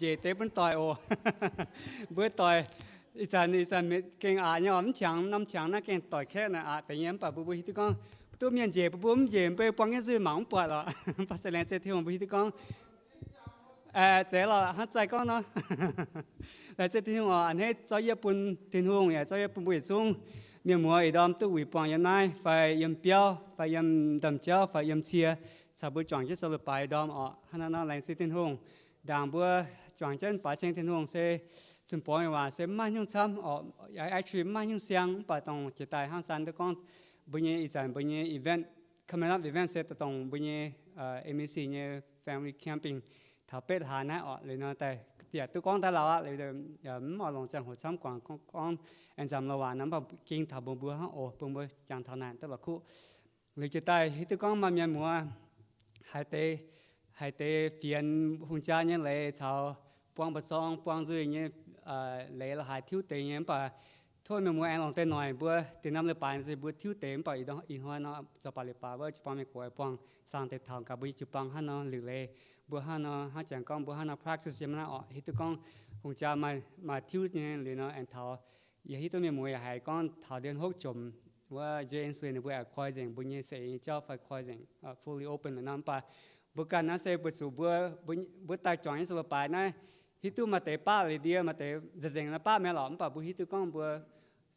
njiec deix bun doic oc. Mbuo doic, ih zanc, ih zanc gengh aqc nyei oc, mv qangx norm qangx naaiv gengh doic kaeqv naaic aqc deix nyei. Mv baac mbuo, mbuo hiuv duqv gorngv duqv mienh njiec, mbuo, mbuo mv njiec mbuo buang nyei nzuih mangc mv buatc lorqc. Mv baac se laengz zingh Tin-Hungh, mbuo hiuv duqv gorngv, aeqv, zeiz lorqc, hnangv zaih gorngv nor. Laengz zingh Tin-Hungh oc, a'hneiv zorqv yie bun Tin-Hungh yaac zorqv yie bun mbuo yietc zungv mienh muoz ih ndorm duqv wuic buangh yiem naaiv fai yiem biauv fai yiem ndaamv-jauv fai yiem cie caux mbuo juangc jienv zoux leiz-baaix ndorm oc. Hnangv naaiv nor laengz zingh Tin-Hungh. Ndaangc mbuo juangc jienv baaix ceng Tin-Hungh se zunh borngz nyei waac se mv maaih nyungc camv oc, actually mv maaih nyungc siang, mv baac dongh jiex daaih hnangv san duqv gorngv mbuo nyei ih zanc mbuo nyei event, coming up event se dongh mbuo nyei M A C nyei family camping taux betv hlaax naaiv oc. Liuz nor daaih yaac duqv gorngv daaih lauh aqv. Liuz mv oix longc ziangh hoc camv guangc gorngv aengx nzamc loz waac nor, mv baac ging taux mbuo mbuo hnangv oc, bun mbuo jangx taux naaic duqv la'kuqv. Liuz jiex daaih hiuv duqv gorngv maaih mienh muoz haiz deix, haiz deix fienx hungh jaa nyei leiz caux buang mba'zorng buang nzuih nyei leiz la'haaix tiuv deix nyei. Mv baac tov mienh muoz aengx longc deix noic mbuo deix norm leiz-baaix se mbuo tiuv deix, mv baac ih hnoi nor zoux baac leiz-baaix wuov jiu-baang mienh gox buangh zaangh deix taux gaax mbuo nyei jiu-baang hnangv nor liuc leiz, mbuo hnangv nor, hnangv jangx gorngv mbuo hnangv nor practice yiem naaiv oc. Hiuv duqv gorngv hungh jaa maaih tiuv nyei liuz nor aengx taux, yie hiuv duqv mienh muoz yaac haiz gorngv taux ndiev hopv jomc wuov Jay Inslee ninh mbuo yaac koi nzengc mbuo nyei seix nyei jauv fai koi nzengc fully open nor. Mv baac mbuo ganh naaiv se mbuo zuqc mbuo, mbuo daaih juangc nyei zoux leiz-baaix naaiv, hiuv duqv maaih deix baqv liuz ndie, maaih deix nzengc nzengc naaiv baqv mi'aqv lorqc. Mv baac mbuo hiuv duqv gorngv mbuo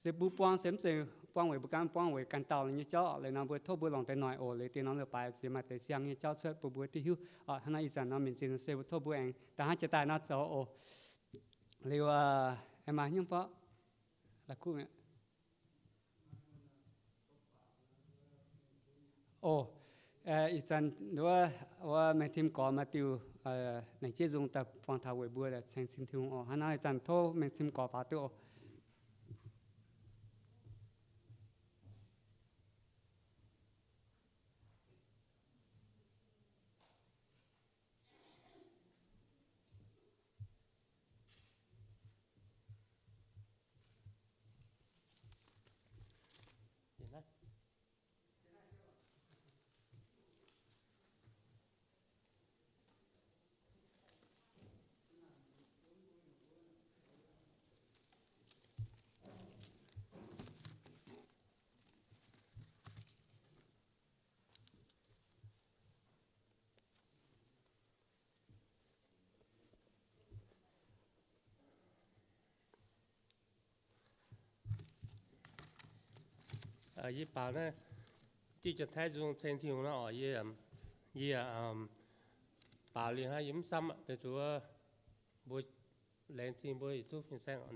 se mbuo buang se mv zeiz buang weic mbuo ganh, buang weic ganh dauh nyei jauv. Liuz nor mbuo tov mbuo longc deix noic oc. Liuz deix norm leiz-baaix ziex maaih deix siang nyei jauv cuotv bun mbuo duqv hiuv. Hnangv naaiv ih zanc nor minc zinh se tov mbuo aengx da'hnangv jiex daaih nor zoux oc. Liuz aengx maaih nyungc borqv la'kuqv mi'aqv. Oc, ih zanc wuov, wuov maengx tim gorx maaih diuh laengz jeiv nzung daaih buangh taux weic mbuo ceng cing Tin-Hungh oc. Hnangv naaiv ih zanc tov maengx tim gorx faaux duqv oc. Yie baaux naaiv diuh Janx-Taiv nzung ceng Tin-Hungh naaiv oc, yie, yie baaux liuz hnangv yie mv samv aqv, deix zuqc mbuo laengz zingh mbuo yietc zungv fin-saeng oc.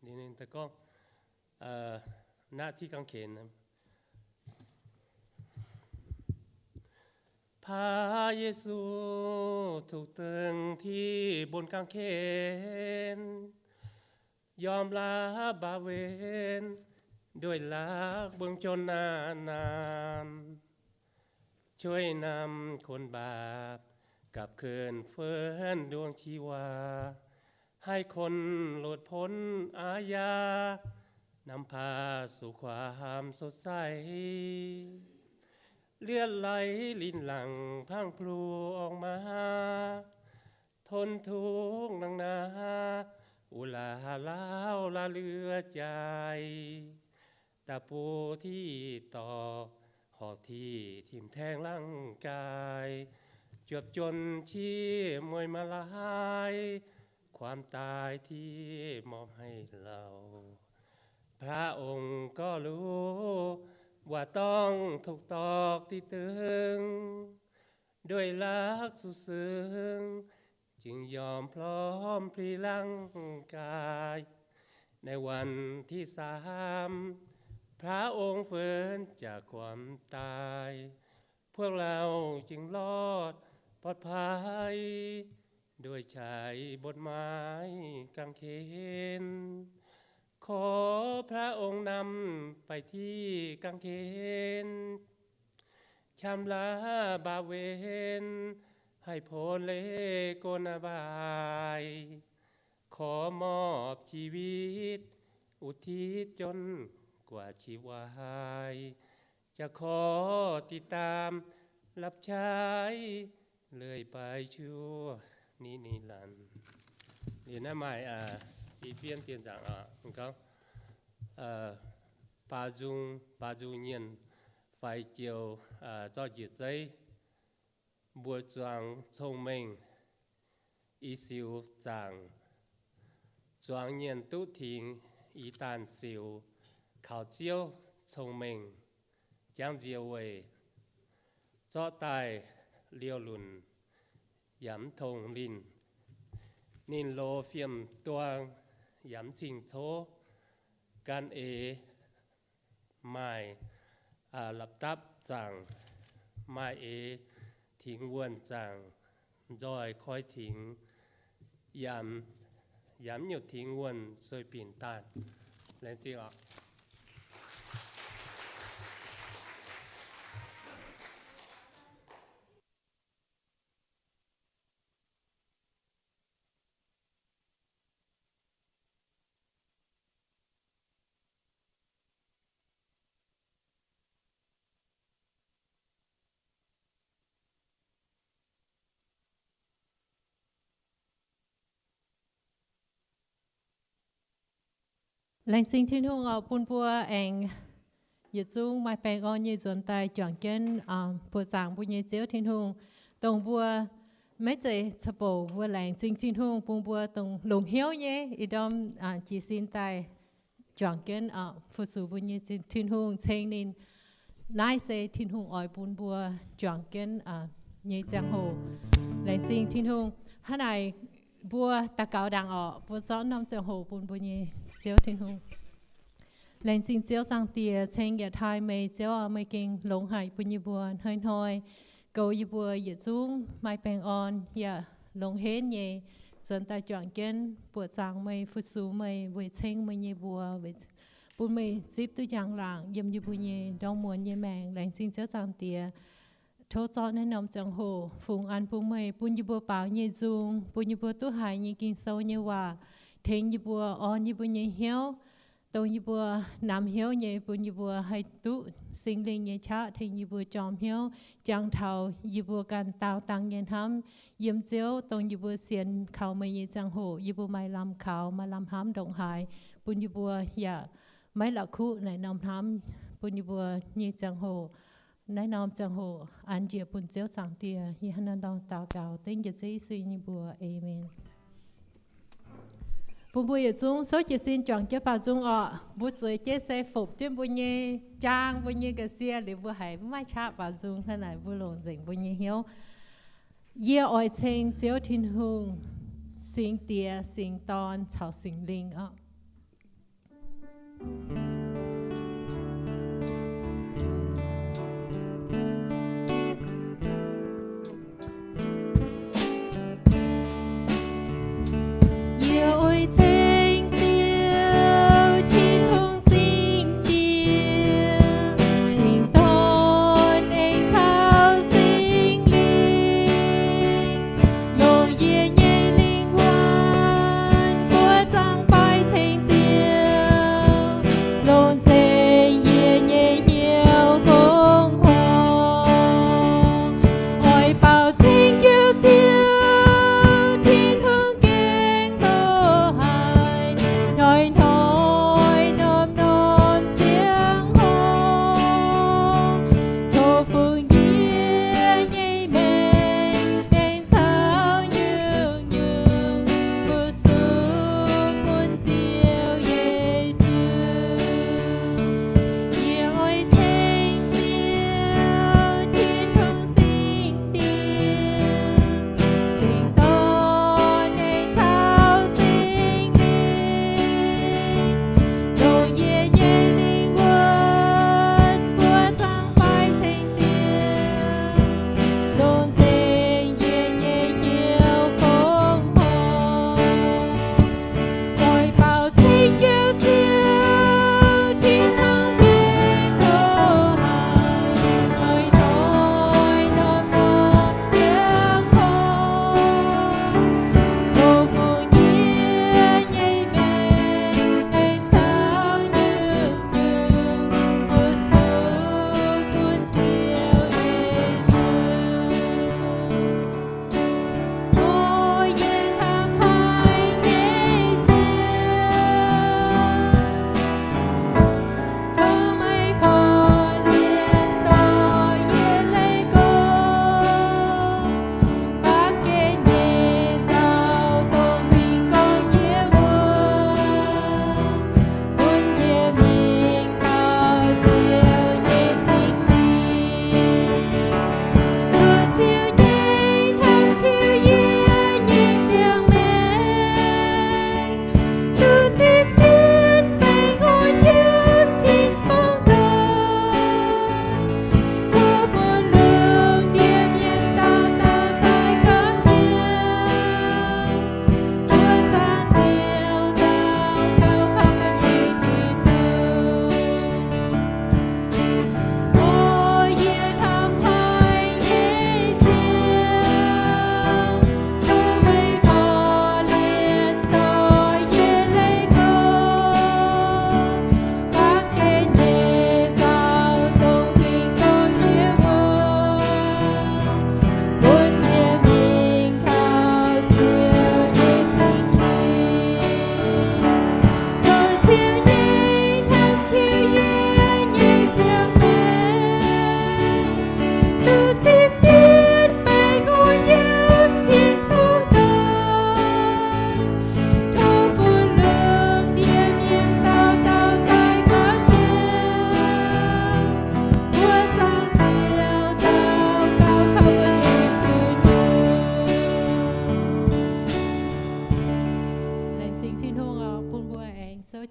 Ninh daaih gorngv, naaiv tiqv gangv kenx. Paav Yesu tuqv dengh tiqv mbun gangv kenx, yiem laav mbaac wen, ndueic laakv mbuo juonh naamh naamh, ช่วยนำคนบาป กลับคืนฟื้นดวงชีวา ให้คนหลุดพ้นอาญา นำพาสู่ความสดใส เลือดไหลรินหลั่งพรั่งพรูออกมา ทนทุกข์หนักหนา อุราร้าวล้าเหลือใจ ตะปูที่ตอก หอกที่ทิ่มแทงร่างกาย จวบจนชีพมวยมาลาย ความตายที่มอบให้เรา พระองค์ก็รู้ ว่าต้องถูกตอกที่ตึง ด้วยรักสุดซึ้ง จึงยอมพร้อมพลีร่างกาย ในวันที่สาม พระองค์ฟื้นจากความตาย พวกเราจึงรอดปลอดภัย ด้วยชัยบนไม้กางเขน ขอพระองค์นำไปที่กางเขน ชำระบาปเวร ให้พ้นเลโกนอบาย ขอมอบชีวิต อุทิศจนกว่าชีวาย จะขอติดตามรับใช้ Leiz-baaix juov ni ni lanc. Liuz naaiv maaih i bienv dieh nzaangc oc, gorngv, baaux nzung, baaux nzung nyienh faix joux zorqv njiec zeiv. Mbuo zuangx cong-mengh i siux zaangc. Zuangx nyienh duqv tingx i daanh siux, kaux Ziouv cong-mengh jangv nzie weih, zorqv daaih liouh lunc yaac mv tongx linh. Ninh loz fiem duang yaac mv cing cov, gan eix maaih la'dapv zaangc, maaih eix tingx wuonh zaangc, nzoih koi tingx, yaac mv nyutc tingx wuonh sueih binc daaih. Laengz zingh oc. Laengz zingh Tin-Hungh oc, bun mbuo aengx yietc zungv maaih baengh orn nyei nzuonx daaih juangc jienv buoqc zaangc mbuo nyei Ziouv Tin-Hungh, dongh mbuo maiv zeiz ca'bouc mbuo laengz zingh Tin-Hungh bun mbuo dongh longc hnyouv nyei ih ndorm jiez sin daaih juangc jienv fu-sux mbuo nyei Tin-Hungh, ceng ninh. Naaiv se Tin-Hungh oix bun mbuo juangc jienv nyei ziangh hoc. Laengz zingh Tin-Hungh. Hnangv naaic, mbuo daux gaux ndaangc oc. Mbuo zorqv norm ziangh hoc bun mbuo nyei Ziouv Tin-Hungh. Laengz zingh Ziouv Zaangc Diex, ceng yaac taaih meih, Ziouv aac, meih gengh longx haic bun yie mbuo hnoi-hnoi goux yie mbuo yietc zungv maaih baengh orn yaac longx henv nyei nzuonx daaih juangc jienv buoqc zaangc meih, fu-sux meih, weic ceng meih nyei mbuox, bun meih zipv duqv njang-laangc yiem yie mbuo nyei ndorm muonz nyei maengc. Laengz zingh Ziouv Zaangc Diex. Tov zorqv naaiv norm ziangh hoc fungx an bun meih, bun yie mbuo baaux nyei nzung, bun yie mbuo duqv haiz nyei Ging-Sou nyei waac, tengx yie mbuo, orn yie mbuo nyei hnyouv, dongh yie mbuo namx hnyouv nyei, bun yie mbuo haih duqv Singx Lingh nyei qaqv tengx yie mbuo jorm hnyouv, jangx taux yie mbuo ganh daaux dangh nyei hnamv. Yiem Ziouv, dongh yie mbuo sienx kaux meih nyei ziangh hoc, yie mbuo maaih lamh kaux, maaih lamh hnamv ndongc haaix, bun yie mbuo yaac maiv la'kuqv naaiv norm hnamv bun yie mbuo nyei ziangh hoc. Naaiv norm ziangh hoc an njiec bun Ziouv Zaangc Diex. Yie hnangv naaiv nor daux gaux dengv njiec Ziouv Yesu nyei mbuox. Aamen. Bun mbuo yietc zungv souv jiez sin juangc jienv baaux nzung orqc. Mbuo zueiz jienv se fopc jienv mbuo nyei jaang, mbuo nyei ga'sie, liuz mbuo haiz maiv maaih qaqv baaux nzung hnangv naaic, mbuo longc nzengc mbuo nyei hnyouv. Yie oix ceng Ziouv Tin-Hungh, Singx Diex, Singx Dorn caux Singx Lingh orqc. Yie oix ceng Ziouv Tin-Hungh, Singx Diex, Singx Dorn aengx caux Singx Lingh, longc yie nyei lingh wuonh buoqc zaangc fai ceng Ziouv.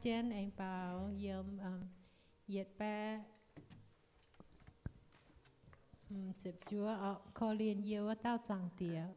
jienv aengx baaux yiem yietc baeqv ziepc juov, korv-lienh yie wuov dauh Zaangc Diex.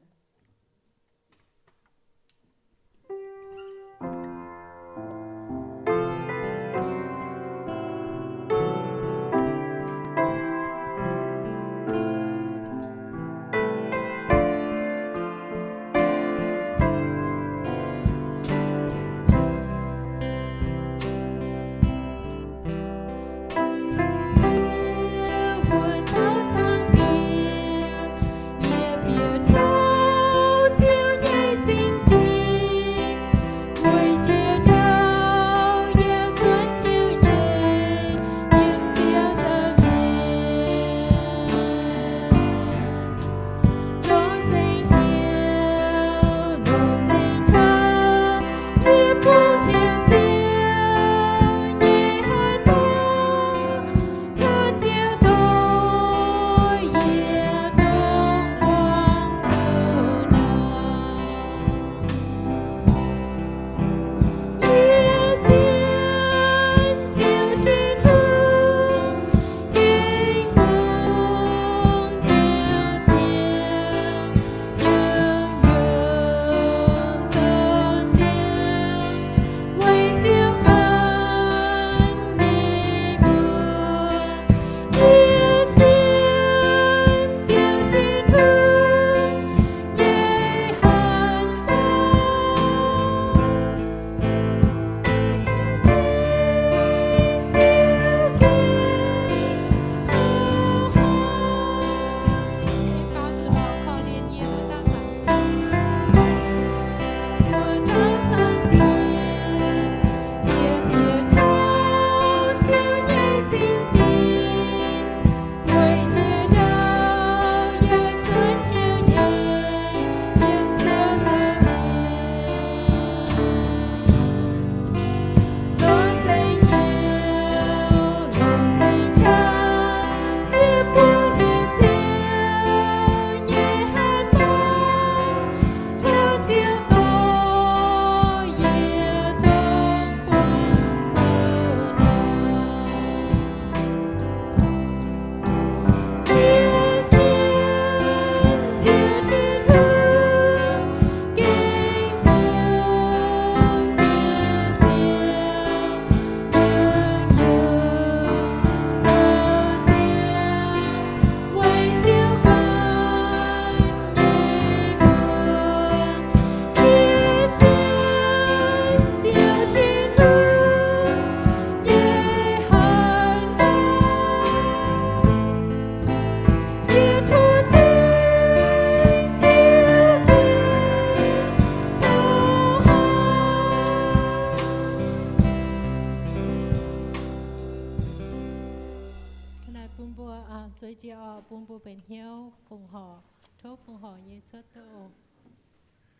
Hnangv naaic bun mbuo zueiz jiex oc, bun mbuo benx hnyouv fongc horc, tov fongc horc nyei cuotv duqv oc.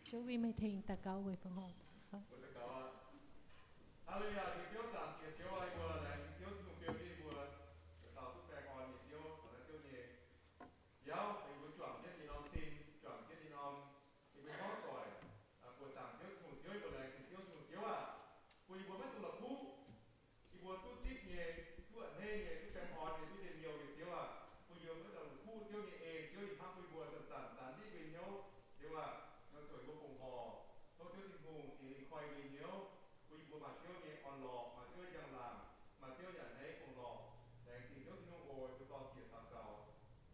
Zov winh meih tengx daux gaux weic fongc horc. Haleluya, Ziouv, Zaangc Diex Ziouv aac, yie mbuo laengz zingh Ziouv Tin-Hungh fiou jienv yie mbuo, daux duqv baengh orn nyei Ziouv, caux naaiv Ziouv nyei biauv, yie mbuo juangc jienv ninh norm sin, juangc jienv ninh norm, yie mbuo hnyouv doic, buoqc zaangc Ziouv Tin-Hungh Ziouv, yie mbuo laengz zingh Ziouv Tin-Hungh Ziouv aac, bun yie mbuo maiv dungx la'kuqv. Yie mbuo duqv zipv nyei, duqv a'hneiv nyei, duqv baengh orn nyei, duqv njien-youh nyei Ziouv aac, bun yie mbuo maiv dungx la'kuqv Ziouv nyei en. Ziouv, yie hnamv bun yie mbuo zanc-zanc zanc ndiev mbuo nyei hnyouv, Ziouv aac, nor zuqc yie mbuo fongc horc, tov Ziouv Tin-Hungh Singx Lingh koi yie mbuo nyei hnyouv, bun yie mbuo maaih Ziouv nyei orn-lorqc, maaih Ziouv nyei njang-laangc, maaih Ziouv nyei a'hneiv fongc horc. Laengz zingh Ziouv Tin-Hungh oc, yie mbuo dorh zieqc daux gaux,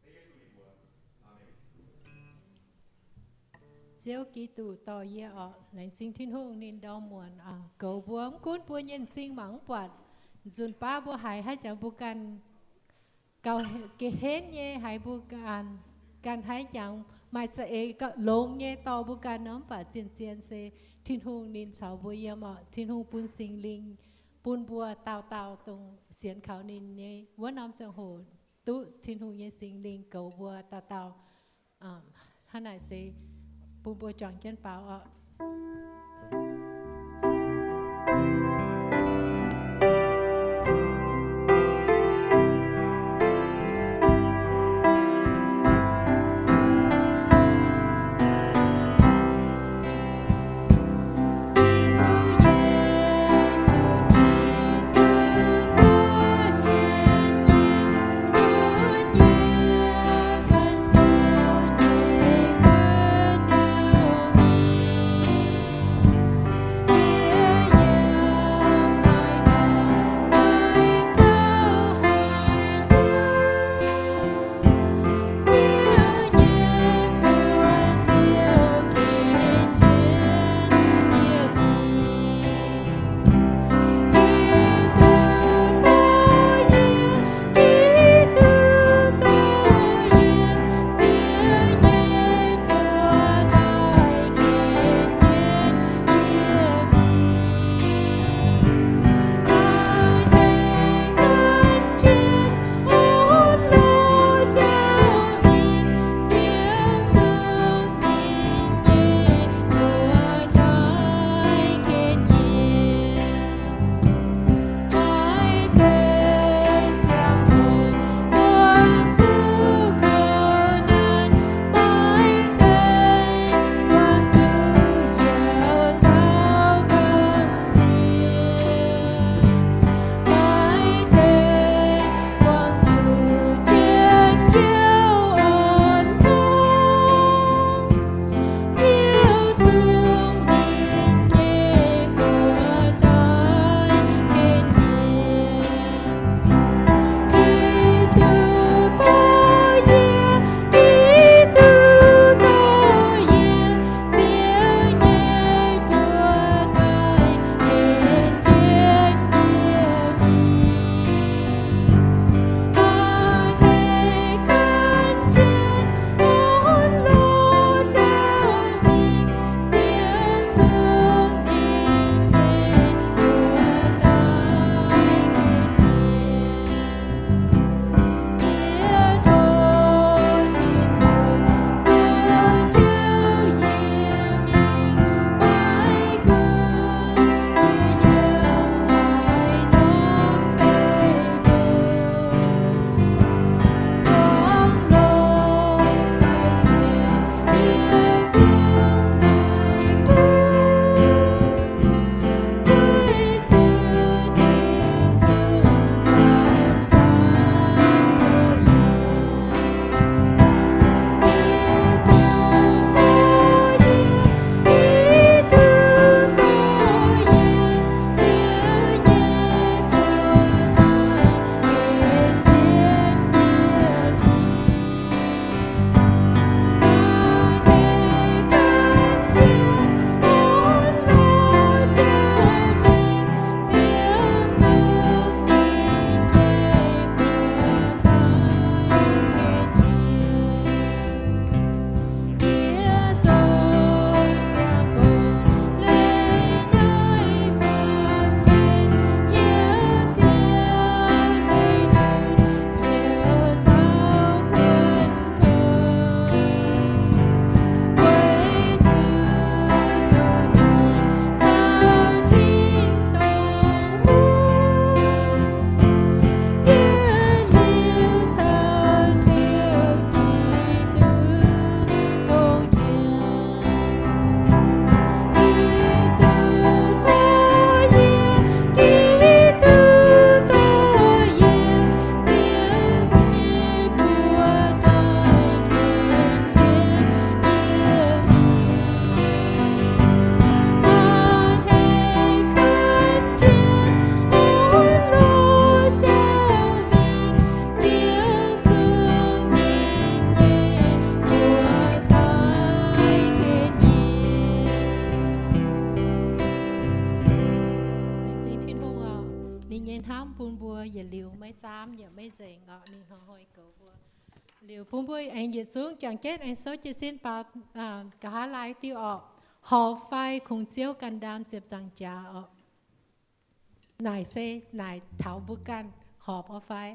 hnangv Yesu nyei mbuox. Aamen. Ziouv Giduc dorh yie oc. Laengz zingh Tin-Hungh ninh ndorm muonc goux mbuo, mv gunv mbuo nyei m'zing mangc mv buatc, nzunc baav mbuo haiz haaix jangx mbuo ganh gauh ga'henv nyei, haiz mbuo ganh haaix jangx maaih za'eix longx nyei dorh mbuo ganh nor, mv baac zien-zien se Tin-Hungh ninh caux mbuo yiem oc. Tin-Hungh bun Singx Lingh bun mbuo dauh dauh dongh sienx kaux ninh nyei wuov norm ziangh hoc duqv Tin-Hungh nyei Singx Lingh goux mbuo dauh dauh. Hnangv naaic se bun mbuo juangc jienv baaux oc. bun mbuo yietc liuz maiv zaamv yaac maiv nzengc orqc. Ninh hnoi-hnoi goux mbuo. Liuz bun mbuo aengx yietc zungv jangx jienv aengx souv jiez sin baaux nqa'haav laai diuh orqc. Horpc fai kungx Ziouv ganh ndaam ziepc nzaangc jaax orqc. Naaic se naaic taux mbuo ganh horpc orqc fai.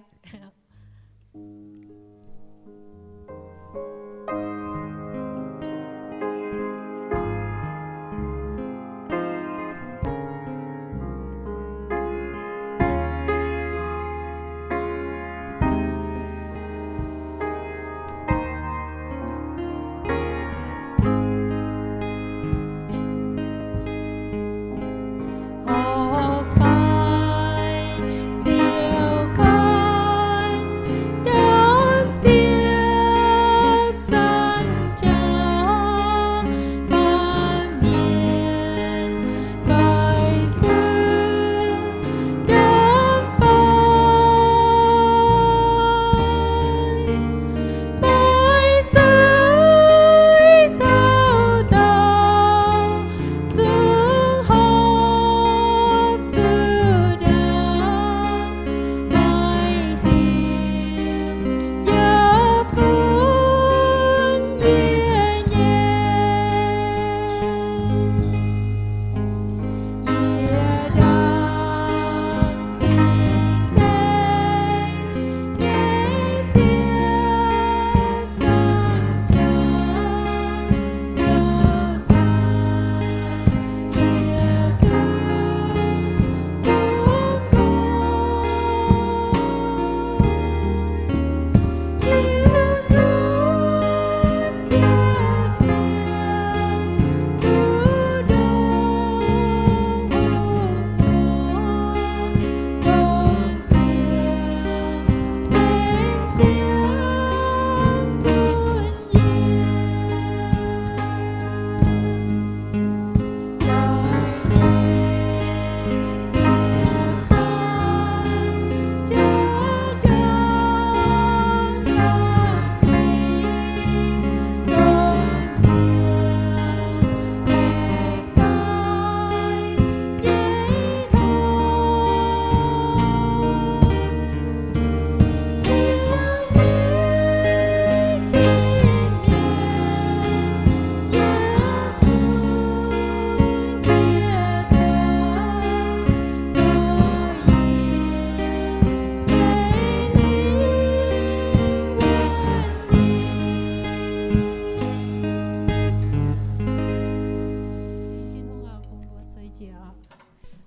Tin-Hungh oc, bun mbuo zueiz njiec oc.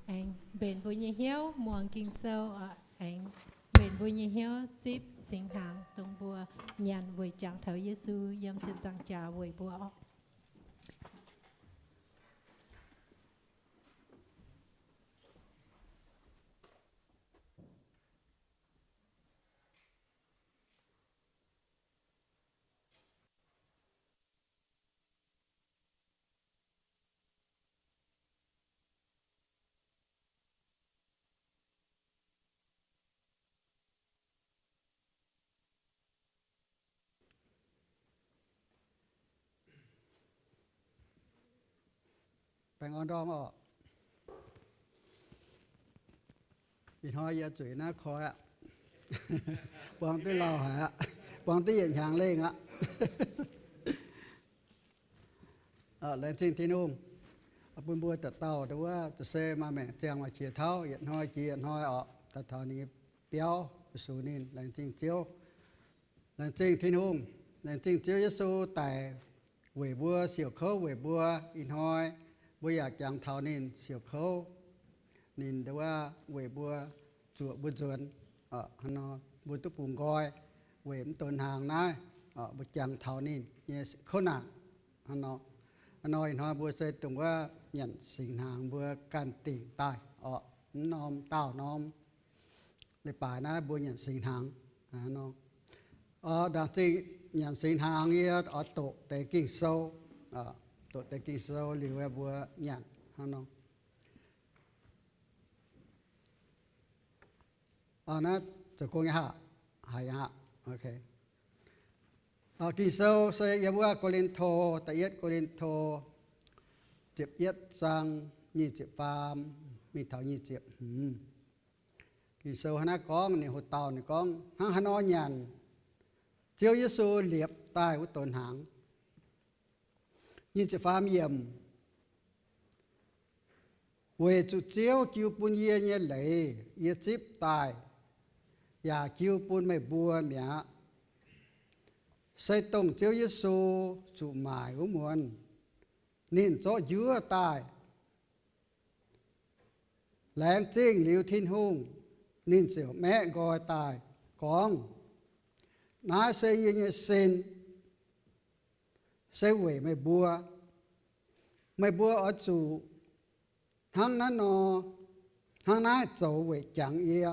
Aengx mbenc mbuo nyei hnyouv muangx Ging-Sou oc. Aengx mbenc mbuo nyei hnyouv zipv singx hnaangx dongh mbuo nyanc weic jangx taux Yesu yiem ziepc nzaangc jaax weic mbuo oc. Baengh orn ndorm oc. Ih hnoi yie zuqc naaiv koi aqv. Buangh duqv lauh haic aqv. Buangh duqv yietc hnyangx lengh aqv. Laengz zingh Tin-Hungh bun mbuo dauh dauh wuov, se maaih maengc ziangh maaih qiex tauv yietc hnoi jiex yietc hnoi oc, daaih taux ninh nyei biauv, sux ninh. Laengz zingh Ziouv. Laengz zingh Tin-Hungh. Laengz zingh Ziouv Yesu daic weic mbuo, siouc kouv weic mbuo. Ih hnoi mbuo yaac jangx taux ninh siouc kouv. Ninh wuov weic mbuo zuoqc mbuo nzuonx. Hnangv nor mbuo duqv bungx nqoi weic mv donx hnaangx naaiv, mbuo jangx taux ninh nyei kouv naanc. Hnangv nor, ih hnoi mbuo se dongh wuov nyanc singx hnaangx mbuo ganh dingc daaih oc. Mv norm daauh norm leiz-baaix naaiv mbuo nyanc singx hnaangx. Ndaangc zingh nyanc singx hnaangx yie oix doqc deix Ging-Sou, doqc deix Ging-Sou liuz mbuo nyanc hnangv nor. Naaiv zoux gong nyei haic, haic aqv. Ging-Sou se yiem wuov Ko^lin^to, da'yietv Ko^lin^to, ziepc yietv zaang, nyic ziepc faam mingh taux nyic ziepc hmz. Ging-Sou hnangv naaiv gorngv, ninh hoc dauh ninh gorngv hnangv haaix nor nyanc Ziouv Yesu liepc daaih wuov donx hnaangx. Nyic ziepc faam yiemc, weic zuqc Ziouv jiu bun yie nyei leiz yie zipv daaih, yaac jiu bun meih mbuo mi'aqv. Se dongh Ziouv Yesu zuqc maaic wuov muonz, ninh zorqv njuov daaih. Laengz zingh liuz Tin-Hungh, ninh ziouc maeqv nqoi daaih gorngv, naaiv se yie nyei sin, se weic meih mbuo. Meih mbuo oix zuqc hnangv naaiv nor, hnangv naaiv zoux weic jangx yie.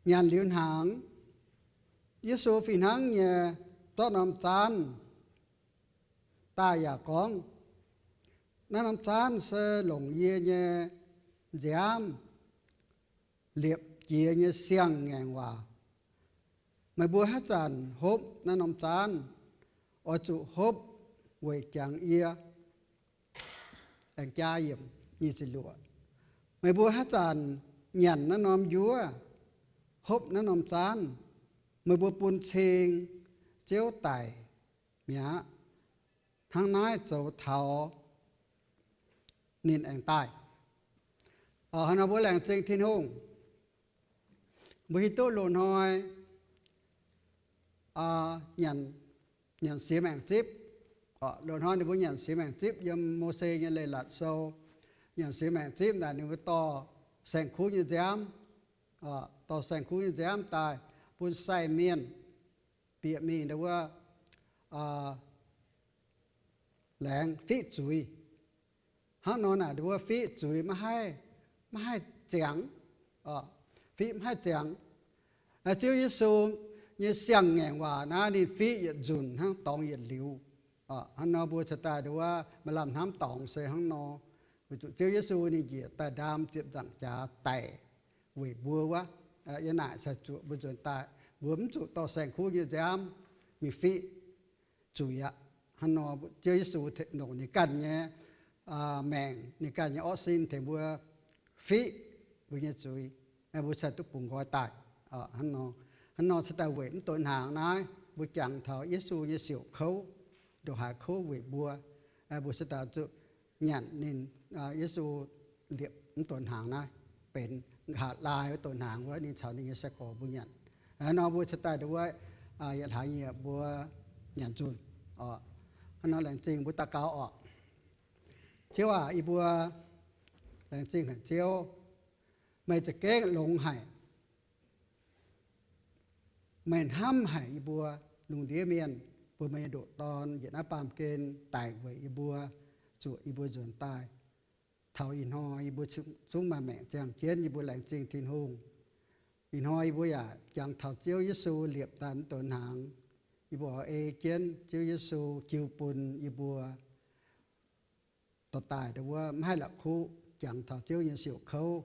Nyanc liuz hnaangx, Yesu fih hnangv nyei zorqv norm zaanv daaih yaac gorngv, naaiv norm zaanv se longc yie nyei nziaamv liepc jiez nyei siang-ngaengc waac. Meih mbuo haaix zanc hopv naaiv norm zaanv, oix zuqc hopv weic jangx yie. Aengx jaa yiemc nyic ziepc luoqc, meih mbuo haaix zanc nyanc naaiv norm njuov, hopv naaiv norm zaanv, meih mbuo bun cing Ziouv daic mi'aqv. Hnangv naaiv zoux taux ninh aengx daaih. Hnangv nor mbuo laengz zingh Tin-Hungh, mbuo hiuv duqv loz-hnoi nyanc, nyanc siex maengc zipv. Loz-hnoi ninh mbuo nyanc siex maengc zipv yiem Mose nyei Leiz-Latc Sou. Nyanc siex maengc zipv naaic ninh mbuo dorh saeng-kuv nyei nziaamv, dorh saeng-kuv nyei nziaamv daaih bun sai mienh bieqc mingh ndau wuov laengz fiqv zuiz. Hnangv nor naaic ndau wuov fiqv zuiz maiv haih, maiv haih ziangx, fiqv maiv haih ziangx. Ziouv Yesu nyei siang-ngaengc waac naaiv ninh fiqv yietc nzunc hnangv dorngx yietc liuz. Hnangv nor mbuo cingx daaih ndau wuov maaih lamh hnamv dorngx se hnangv nor, weic zuqc Ziouv Yesu ninh njiec daaih ndaam ziepc nzaangc jaax daic weic mbuo wuov. Yie naaic cingx zuoqc mbuo nzuonx daaih mbuo mv zuqc dorh saeng-kuv nyei nziaamv mingh fiqv zuiz aqv. Hnangv nor Ziouv Yesu longc ninh ganh nyei maengc, ninh ganh nyei orqv sin tengx mbuo fiqv mbuo nyei zuiz, mbuo cingx duqv bungx nqoi daaih. Hnangv nor cingx daaih weic mv donx hnaangx naaiv mbuo jangx taux Yesu nyei siouc kouv, ndongc haaix kouv weic mbuo, mbuo cingx daaih zuqc nyanc ninh, Yesu liepc mv donx hnaangx naaiv benx nqa'haav laai wuov donx hnaangx wuov ninh caux ninh nyei sai-gorx mbuo nyanc. Hnangv nor mbuo cingx daaih ndau wuov yietc hlaax nyieqc mbuo nyanc nzunc. Hnangv nor laengz zingh mbuo daux gaux orqc. Ziouv aac, yie mbuo laengz zingh haic Ziouv, meih za'gengh longx haic. Meih hnamv haic yie mbuo lungh ndiev mienh, bun meih nyei ndoqc Dorn yietc naaiv baamh gen daic weic yie mbuo, zuoqc yie mbuo nzuonx daaih. Taux ih hnoi yie mbuo zungv maaih maengc ziangh jienv, yie mbuo laengz zingh Tin-Hungh. Ih hnoi yie mbuo yaac jangx taux Ziouv Yesu liepc daaih mv donx hnaangx. Yie mbuo oix ei jienv Ziouv Yesu jiu bun yie mbuo dorh daaih ndau wuov mv haih la'kuqv jangx taux Ziouv nyei siouc kouv.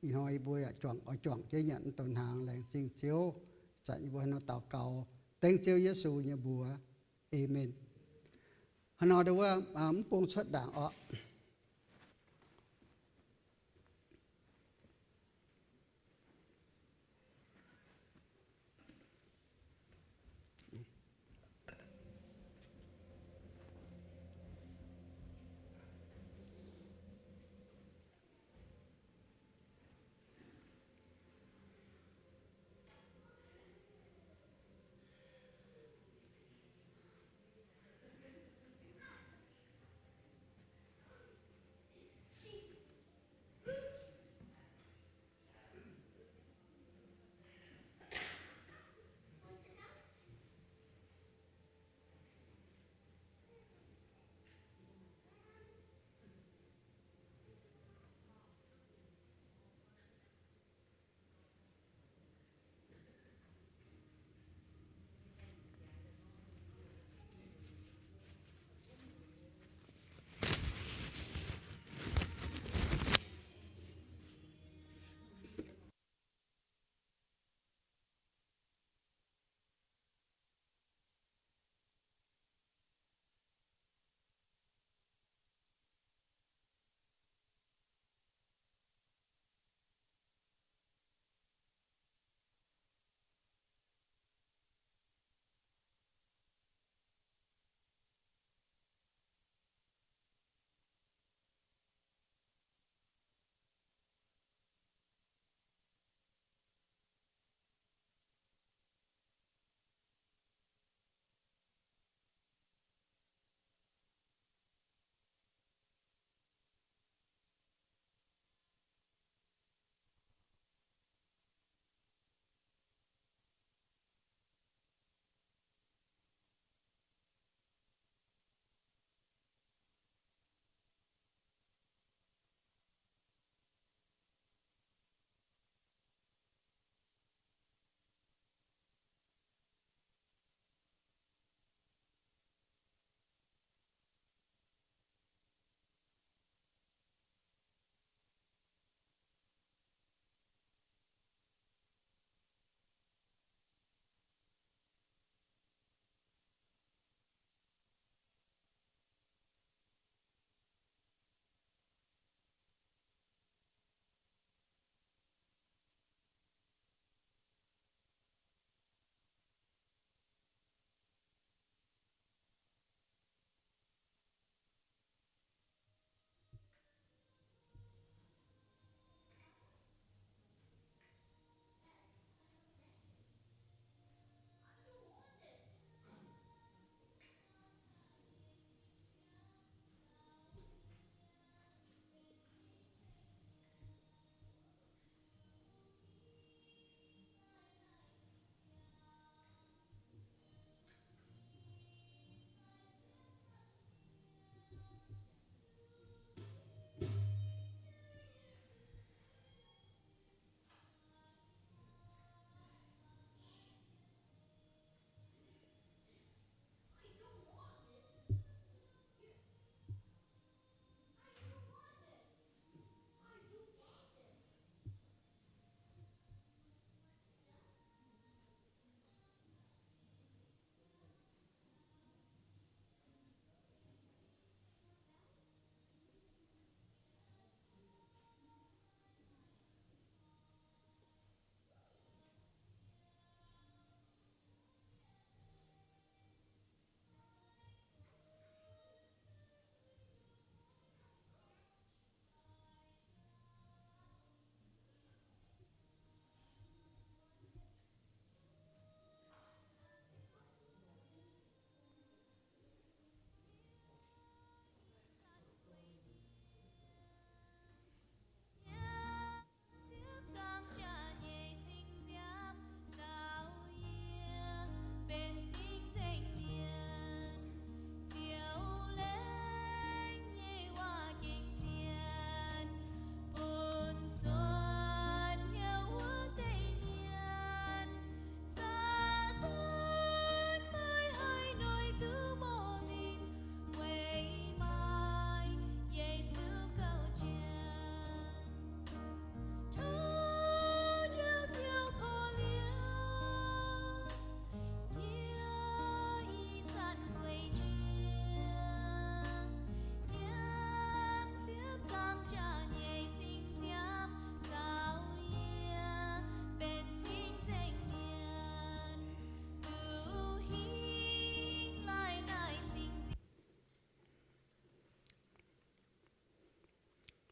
Ih hnoi yie mbuo yaac juangc, oix juangc jienv nyanc mv donx hnaangx. Laengz zingh Ziouv. Zanc yie mbuo hnangv nor daux gaux dengv Ziouv Yesu nyei mbuox. Aamen. Hnangv nor ndau wuov mv bung cuotv ndaangc orqc.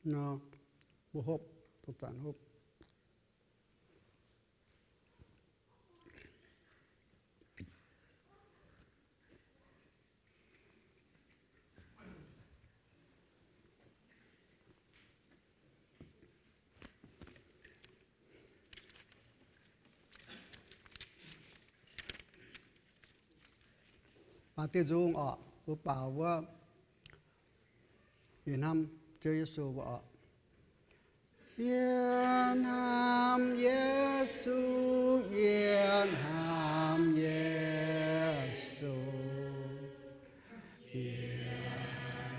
Nor, mbuo hopv, dongh zanc hopv. Baaux diuh nzung oc, mbuo baaux wuov, yie hnamv Ziouv Yesu mbuo oc. Yie hnamv Yesu, yie hnamv Yesu, yie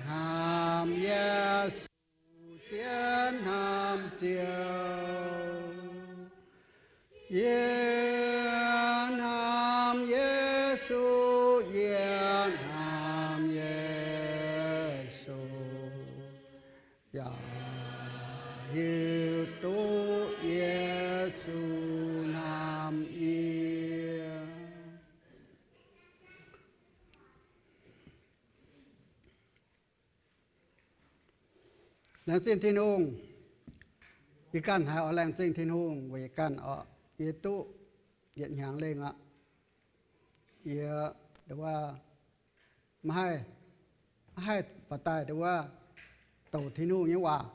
hnamv Yesu, zien hnamv Ziouv. Yie hnamv Yesu, yie hnamv Yesu, yaac hiuv duqv Yesu hnamv yie. Laengz zingh Tin-Hungh. Yie ganh haiz oix laengz zingh Tin-Hungh weic yie ganh oc. Yie duqv yietc hnyangx lengh aqv. Yie, nduov, maiv haih, maiv haih faaux daaih, nduov, douc Tin-Hungh nyei waac.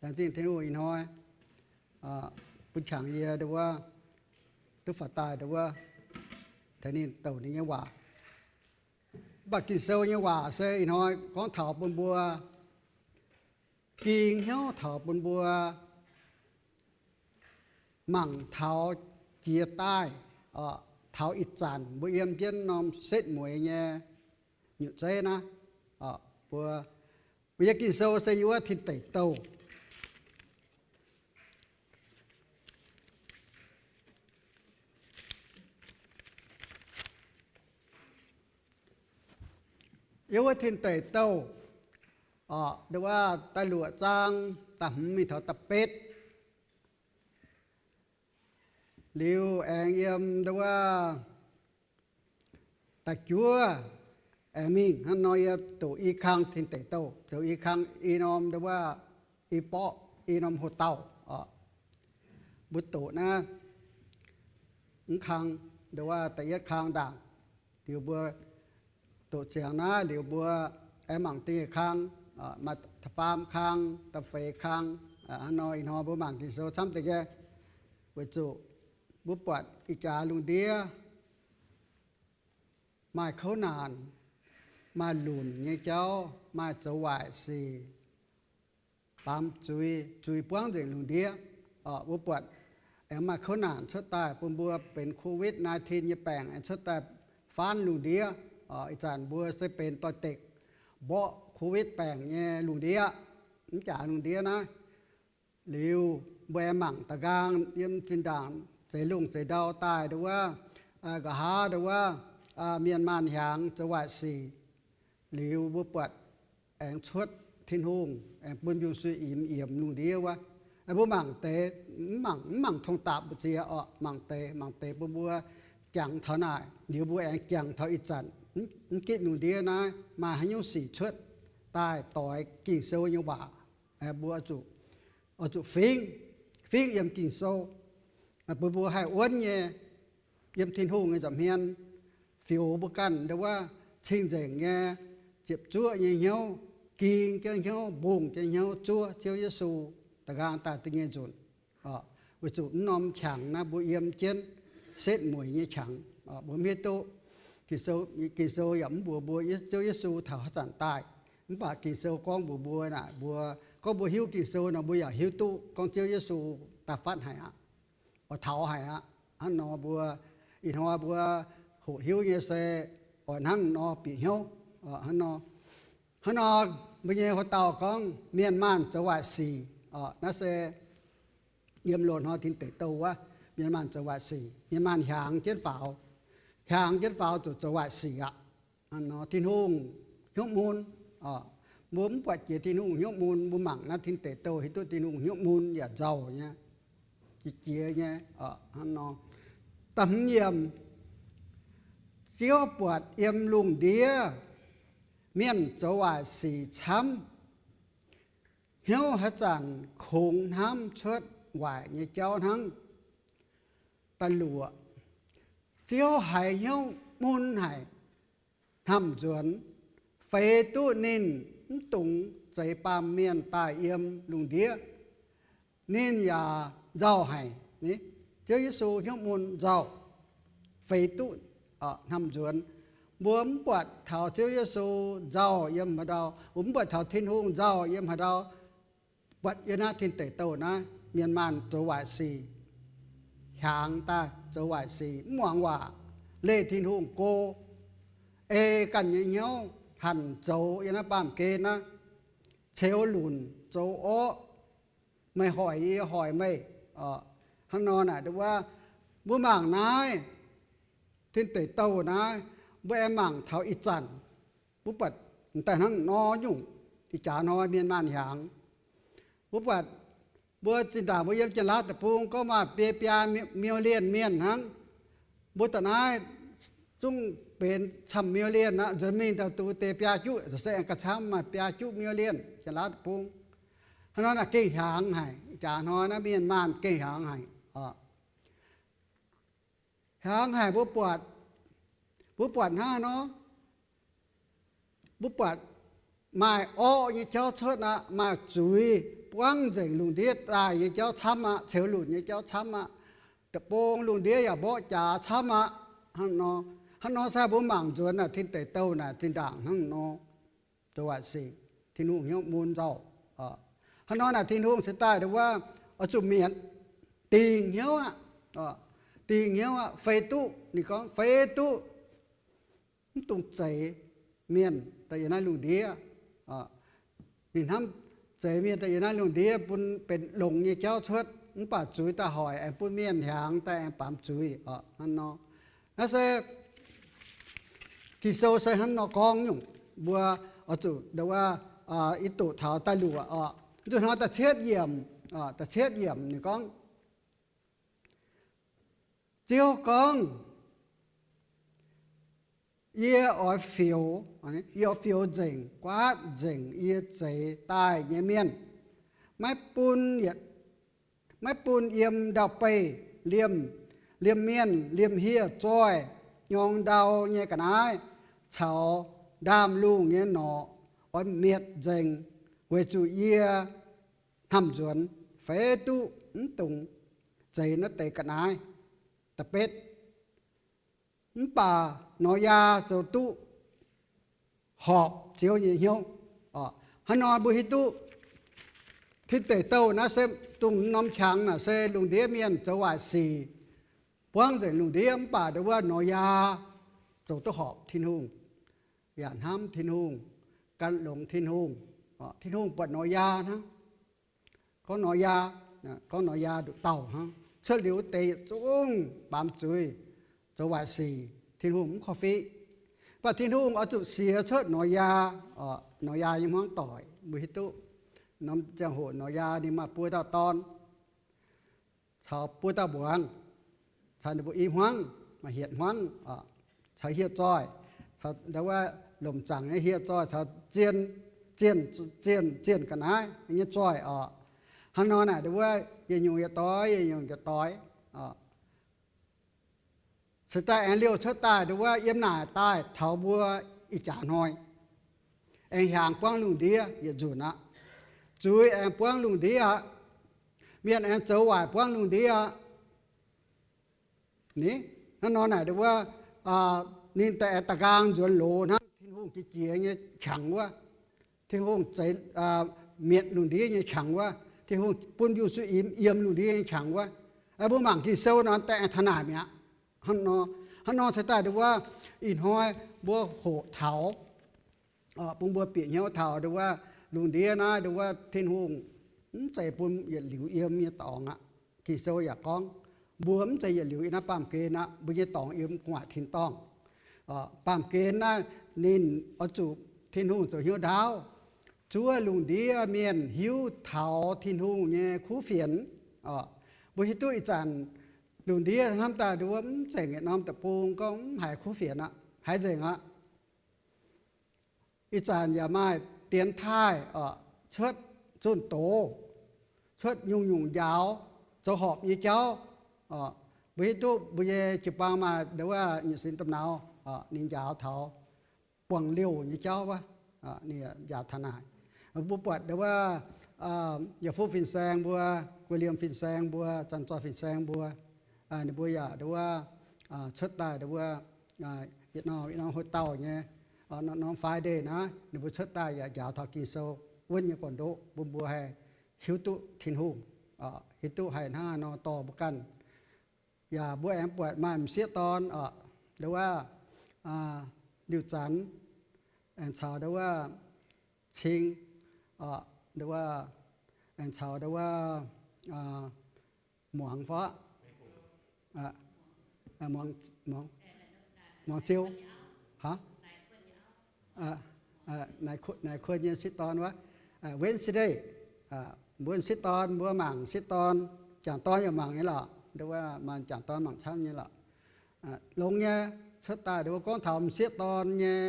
Laengz zingh Tin-Hungh ih hnoi bun qangx yie, nduov, duqv faaux daaih, nduov, tengx ninh douc ninh nyei waac. Mv baac Ging-Sou nyei waac se ih hnoi gorngv taux bun mbuo ging hnyouv, taux bun mbuo mangc taux jiex daaih, taux ih zanc mbuo yiem jienv norm setv mueiz nyei nyutc zeiv naaiv. Mbuo, mbuo nyei Ging-Sou se yiem wuov Tin Deic Douh. Yiem wuov Tin Deic Douh, nduov, da'luoqc zaang da'hmz mingh taux da'betv. Liuz aengx yiem, nduov, da'juov aengx mingh hnangv nor, yie doqc i kang Tin Deic Douh, zoux i kang i norm, nduov, i borqv i norm hoc-dauh oc. Mbuo doqc naaiv, mv kang, nduov, da'yietv kang ndaangc, liuz mbuo doqc ziangx naaiv liuz mbuo aengx mangc da'nyeic kang, maaih da'faam kang, da'feix kang. Hnangv nor ih hnoi mbuo mangc Ging-Sou camv deix nyei, weic zuqc mbuo buatc ih jaax lungh ndiev maaih kouv naanc, maaih lunc nyei jauv, maaih zoux waaic sic, baamz zuiz, zuiz buangv nzengc lungh ndiev. Mbuo buatc aengx maaih kouv naanc cuotv daaih bun mbuo benx Covid nineteen nyei baengc aengx cuotv daaih faanv lungh ndiev. Ih zanc mbuo se benx doix-dekc mborqv Covid baengc nyei lungh ndiev, mv jaax lungh ndiev naaiv. Liuz mbuo aengx mangc da'nqaang yiem zinh ndaangc zeix lungh zeix ndau daaih, nduov, nqa'haav, nduov, mienh maanh hiaangx zoux waaic sic. Liuz mbuo buatc aengx cuotv Tin-Hungh aengx bun yunh suiv imx yiemx lungh ndiev wuov. Mbuo mangc deix, mv mangc, mv mangc tong dapc mbu'ziex oc, mangc deix, mangc deix bun mbuo jangx taux naaic. Liuz mbuo aengx jangx taux ih zanc, mv gitv lungh ndiev naaiv maaih haaix nyungc sic cuotv daaih doix Ging-Sou nyei waac. Mbuo oix zuqc fingv, fingv yiem Ging-Sou, bun mbuo haih wuonv nyei yiem Tin-Hungh nyei nza'hmien fioux mbuo ganh, nduov, wuov cing-nzengc nyei, ziepc zuoqv nyei hnyouv, ging jienv hnyouv, mbungh jienv hnyouv zuov Ziouv Yesu da'nqaang daaih da'nyeic nzunc. Weic zuqc mv norm qangx naaiv mbuo yiem jienv setv mueiz nyei qangx, mbuo mv hiuv duqv. Ging-Sou yaac mv mbuox mbuo Ziouv Yesu taux haaix zanc daaih. Mv baac Ging-Sou gorngv mbuox mbuo naaic, mbuo gorngv mbuo hiuv Ging-Sou nor, mbuo yaac hiuv duqv gorngv Ziouv Yesu daaih fatv haic aqv, oix taux haic aqv. Hnangv nor mbuo ih hnoi mbuo hoqc hiuv nyei se oix hnangv nor bieqc hnyouv. Hnangv nor, hnangv nor mbuo nyei hoc-dauh gorngv mienh maanh zoux waaic sic. Naaiv se yiem loz-hnoi Tin Deic Douh wuov, mienh maanh zoux waaic sic, mienh maanh hiaangx jienv faaux, hiaangx jienv faaux zuqc zoux waaic sic aqv. Tin-Hungh hnyouv mun, mbuo mv buatc jiex Tin-Hungh hnyouv mun. Mbuo mangc naaiv Tin Deic Douh hiuv duqv Tin-Hungh hnyouv mun yaac nzauh nyei, jiex jiex nyei. Hnangv nor, da'hmz yiemc, Ziouv buatc yiem lungh ndiev mienh zoux waaic sic camv, Hnyouv haaix zanc kungx hnamv cuotv waaic nyei jauv hnangv. Da'luoqc, Ziouv haiz hnyouv mun haic, hnamv nzuonx, feix duqv ninh mv dungx zeix baamh mienh daaih yiem lungh ndiev. Ninh yaac nzauh haic. Ziouv Yesu hnyouv mun nzauh, feix duqv, hnamv nzuonx. Mbuo mv buatc taux Ziouv Yesu nzauh yiem haaix ndau, mbuo mv buatc taux Tin-Hungh nzauh yiem haaix ndau, buatc yiem naaiv tin deic douh naaiv, mienh maanh zoux waaic sic, hiaangx daaih zoux waaic sic, mv muangx waac, leih Tin-Hungh go, ei ganh nyei hnyouv hanc zoux yiem naaiv baamh gen naaiv, ceux lunc zoux orqv, meih hoic yie, yie hoic meih. Hnangv nor naaic wuov, mbuo mangc naaiv tin deic douh naaiv, mbuo aengx mangc taux ih zanc, mbuo buatc daaih hnangv nor nyungc, ih jaax hnoi mienh maanh hiaangx. Mbuo buatc, mbuo zinh ndaangc mbuo yiem Janx-Laauv deic-bung gorngv maaih biei biaa million mienh hnangv. Mbuo da'naaiv zungv benx camv million aqv. Nzuonx mingh daaih duqv deix biaa juqv, se aengx gauh camv, maaih biaa juqv million Janx-Laauv deic-bung. Hnangv nor naaic gengh hiaangx haic. Ih jaax hnoi naaiv mienh maanh gengh hiaangx haic. Hiaangx haic mbuo buatc, mbuo buatc hnangv nor, mbuo buatc maaih orqv nyei jauv cuotv aqv, maaih zuiz buangv nzengc lungh ndiev daaih nyei jauv camv aqv, ceux lunc nyei jauv camv aqv. Deic-bung lungh ndiev yaac mborqv jaax camv aqv. Hnangv nor, hnangv nor se mbuo mangc nzuonx naaic tin deic douh naaic zinh ndaangc hnangv nor, zoux waaic sic, Tin-Hungh hnyouv mun nzauh. Hnangv nor naaic Tin-Hungh cingx daaih wuov, oix zuqc mietc, dingh hnyouv aqv, dingh hnyouv aqv, feix duqv. Ninh gorngv feix duqv mv dungx zeix mienh daaih yiem naaiv lungh ndiev. Ninh hnamv zeix mienh daaih yiem naaiv lungh ndiev bun benx longx nyei jauv cuotv, mv baac zuiz daaih hoic aengx bun mienh hiaangx daaih aengx baamz zuiz oc. Hnangv nor, naaiv se Ging-Sou se hnangv nor gorngv nyungc. Mbuo oix zuqc nduov, ih doqc taux da'luoqc oc, zuqc hnoi da'cietv yiemc, da'cietv yiemc ninh gorngv, Ziouv gorngv, Yie oix fioux, yie oix fioux nzengc, guaatv nzengc yie zeix daaih nyei mienh, maiv bun, maiv bun yiem ndau-beih, liemh, liemh mienh, liemh hieh zoih, nyorng ndau nyei ga'naaiv caux ndaamv-lungh nyei norqc oix mietc nzengc, weic zuqc yie hnamv nzuonx feix duqv mv dungx zeix naaiv deix ga'naaiv. Da'betv, mv baac Noyaa zoux duqv horpc Ziouv nyei hnyouv. Hnangv nor mbuo hiuv duqv tin deic douh naaiv se dongh norm qangx naaic se lungh ndiev mienh zoux waaic sic, buangv nzengc lungh ndiev, mv baac nduov Noyaa zoux duqv horpc Tin-Hungh, yaac hnamv Tin-Hungh, gan longx Tin-Hungh. Tin-Hungh buatc Noyaa hnangv. Gorngv Noyaa, gorngv Noyaa nduqc dauh hnangv, cuotv liuz wuov deix yietc zungv baamz zuiz, zoux waaic sic, Tin-Hungh mv korv-fiqv. Mv baac Tin-Hungh oix zuqc siex cuotv Noyaa, Noyaa nyei hmuangv doic, mbuo hiuv duqv norm ziangh hoc Noyaa ninh maaih buo dauh dorn caux buo dauh mbuangz, caux ninh mbuo i hmuangv, maaih hietc hmuangv, caux hieh zoih, nduov lomc zaangc nyei hieh zoih, caux zienh, zienh, zienh ga'naaiv nyei zoih oc. Hnangv nor naaic nduov yietc nyungc yietc doix, yietc nyungc yietc doix. Se daaih aengx liouh cuotv daaih nduov yiem naaic daaih taux mbuo ih jaax hnoi, aengx hiaangx buangv lungh ndiev yietc nzunc aqv. Zuiz aengx buangv lungh ndiev aqv. Mienh aengx zoux waaic buangv lungh ndiev aqv. Ni, hnangv nor naaic nduov, ninh daaih aengx da'nqaang nzuonx loz hnangv Tin-Hungh jiex jiex nyei qangx wuov. Tin-Hungh zeix, mietc lungh ndiev nyei qangx wuov. Tin-Hungh bun Yesu imx yiem lungh ndiev nyei qangx wuov. Mbuo mangc Ging-Sou nor daaih aengx taux naaic mi'aqv. Hnangv nor, hnangv nor se daaih nduov, ih hnoi mbuo hoqc taux, bun mbuo bieqc hnyouv taux nduov, lungh ndiev naaiv nduov Tin-Hungh mv zeiz bun yietc liuz yiem nyei dorngx aqv. Ging-Sou yaac gorngv, mbuo mv zeiz yietc liuz yiem naaiv baamh gen aqv. Mbuo nyei dorngx yiem gu'nguaaic tin-dorngh. Baamh gen naaiv ninh oix zuqc Tin-Hungh zoux hnyouv ndaauv, zuov lungh ndiev mienh hiuv taux Tin-Hungh nyei kuv fienx. Mbuo hiuv duqv ih zanc lungh ndiev hnamv daaih nduov mv zengc yietc norm deic-bung gorngv mv haiz kuv fienx aqv, haiz nzengc aqv. Ih zanc yaac maaih dienx taaih oc cuotv, zunh doz, cuotv nyungc-nyungc njaaux, zoux horpc nyei jauv. Mbuo hiuv duqv mbuo nyei jiu-baang maaih nduov wuov nyutc sin domh nauz, ninh njaaux taux buangh liouh nyei jauv wuov, ninh njaaux taux naaic. Mbuo buatc nduov wuov, yaac fuqv fin-saeng mbuo, guei liemh fin-saeng mbuo, zanc zoih fin-saeng mbuo, ninh mbuo yaac nduov wuov cuotv daaih nduov wuov yietc norm yietc norm hoc dauh nyei, norm Friday naaiv ninh mbuo cuotv daaih yaac njaaux taux Ging-Sou wuonv nyei gorn-ndoqv bun mbuo haih hiuv duqv Tin-Hungh, hiuv duqv haih hnangv haaix nor dorh mbuo ganh. Yaac mbuo aengx buatc maaih m'sieqv dorn oc, nduov wuov Liuh Zanx, aengx caux nduov wuov Cing, nduov wuov, aengx caux nduov wuov muangx fov, muangx, muangx ziu, naaic kuon nyei sieqv dorn wuov, Wednesday, mbuo m'sieqv dorn mbuo mangc sieqv dorn, jangc dorn yaac mangc nyei lorqc, nduov wuov maaih jangc dorn mangc camv nyei lorqc. Longx nyei, cuotv daaih nduov wuov gorngv taux m'sieqv dorn nyei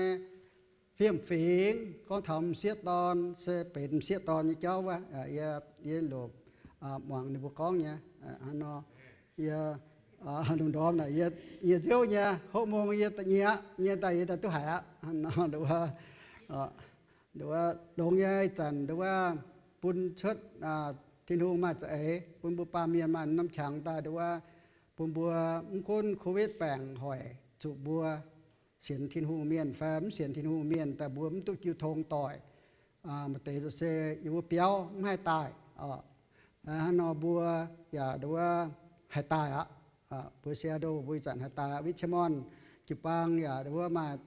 fiem-fingx, gorngv taux m'sieqv dorn se benx m'sieqv dorn nyei jauv wuov, yie, yie lorqc, muangx ninh mbuo gorngv nyei, hnangv nor, yie, lungh ndorm naaic yie, yie nziouv nyei, hopv mong yie nyie aqv, nyie daaih yie daaih duqv haiz aqv, hnangv nor, nduov wuov, longx nyei ih zanc nduov wuov bun cuotv Tin-Hungh maaih za'eix, bun mbuo baamh mienh maaih norm qangx daaih nduov wuov, bun mbuo mv gunv Covid baengc hoic zuqc mbuo sienx Tin-Hungh mienh fai mv sienx Tin-Hungh mienh daaih mbuo mv duqv jiu tong doic. Maaih deix se yiem wuov biauv mv haih daaih oc. Hnangv nor mbuo yaac nduov wuov haih daaih aqv. Mbuo Seattle mbuo ih zanc haih daaih aqv. Richmond jiu-baang yaac nduov wuov maaih,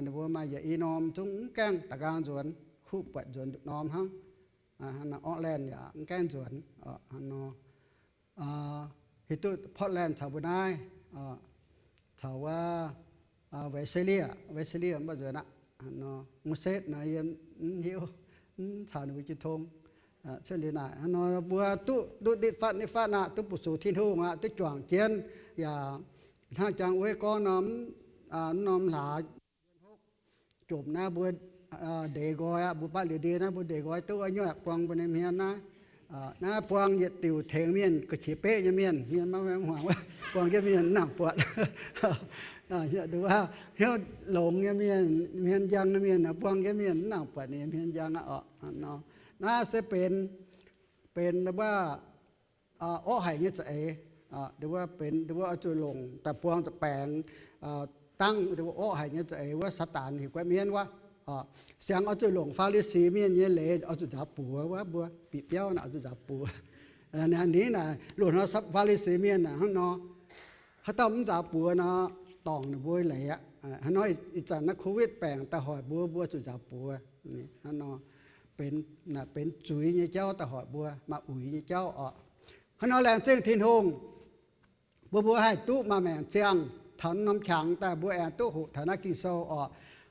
ninh mbuo maaih yietc i norm zungv mv gaengh da'nqaang nzuonx, kuv buatc nzuonx nduqc norm hnangv. Auckland yaac mv gaengh nzuonx. Hiuv duqv Portland caux mbuo naaiv, caux wuov Visalia, Visalia mv baac nzuonx aqv. Moses naaiv yie mv hiuv, mv caux ninh mbuo jiu tong. Cuotv liuz naaic hnangv nor mbuo duqv, duqv nitv fatv nitv fatv aqv, duqv bun sux Tin-Hungh aqv, duqv juangc jienv. Yaac hnangv jangx wuov gorngv norm, norm hlaax jomc naaiv mbuo ndeic nqoi aqv, mbuo batv liuz ndie naaiv mbuo ndeic nqoi duqv wuov nyuoqc buang mbuo nyei hmien naaiv. Naaiv buang yietc diuc tengx mienh ga'qiex beqv nyei mienh, mienh maiv hmuangx, buang jienv mienh mv nangc buatc. Hnyouv longx nyei mienh, hmien njang nyei mienh, buang jienv mienh mv nangc buatc ninh nyei hmien njang aqv oc. Naaiv se benx, benx wuov orqv haic nyei za'eix. Nduov wuov benx, nduov wuov oix zuqc longc daaih buang zuqc baengx, dangv nduov wuov orqv haic nyei za'eix wuov Saadaan heuc guaix mienv wuov. Siang oix zuqc longc Faa^li^si mienh nyei leiz oix zuqc nzaaux buoz wuov, mbuo bieqc biauv naaic oix zuqc nzaaux buoz. Ninh naaic loz-hnoi Faa^li^si mienh naaic hnangv nor, haaix dauh mv nzaaux buoz nor, dorngc ninh mbuo leiz aqv. Hnangv nor ih zanc naaiv Covid baengc daaih hoic mbuo, mbuo zuqc nzaaux buoz. Hnangv nor benx, naaic benx zuiz nyei jauv daaih hoic mbuo, maaih uix nyei jauv oc. Hnangv nor laengz zingh Tin-Hungh, mbuo, mbuo haih duqv maaih maengc ziangh taux norm qangx daaih mbuo aengx duqv hoqc taux naaiv Ging-Sou oc.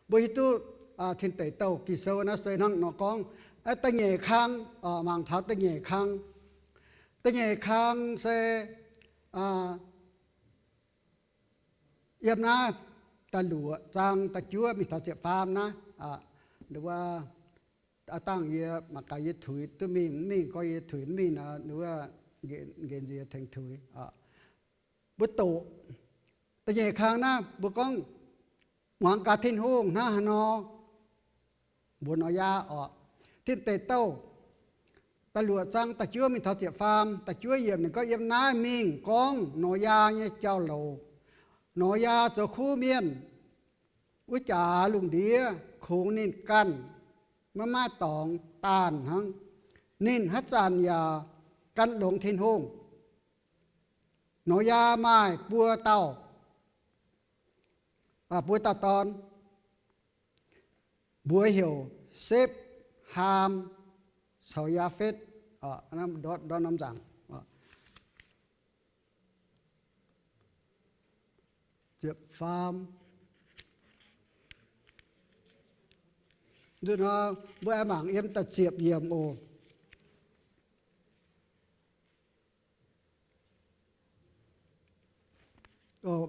Mbuo hiuv duqv Tin Deic Douh Ging-Sou naaiv se hnangv nor gorngv, da'nyeic kang, mangc taux da'nyeic kang. Da'nyeic kang se yiem naaiv da'luoqc zaang da'juov mingh taux ziepc faam naaiv. Nduov wuov, aav dangh yie mangc gaax yie tuix duqv mingh mv mingh, gorngv yie tuix mv mingh nor, nduov wuov, nqemh nziex tengx tuix. Mbuo doqc da'nyeic kang naaiv mbuo gorngv muangx gaax Tin-Hungh hnangv haaix nor mbuox Noyaa oc. Tin Deic Douh da'luoqc zaang da'juov mingh taux ziepc faam, da'juov yiemc ninh gorngv yiem naaiv mingh gorngv Noyaa nyei jauv-louc. Noyaa zoux kuv mienh, wuov jaax lungh ndiev kungx ninh ganh, maiv maaih dorngx daanh hnangv. Ninh haaix zanc yaac gan longx Tin-Hungh. Noyaa maaih buo dauh, buo dauh dorn, mbuox heuc Sepv, Haam caux Yaafetv. Ndortv norm nzaangc, ziepc faam. Nzunc nor mbuo aengx mangc yiem da'ziepc yiemc oc.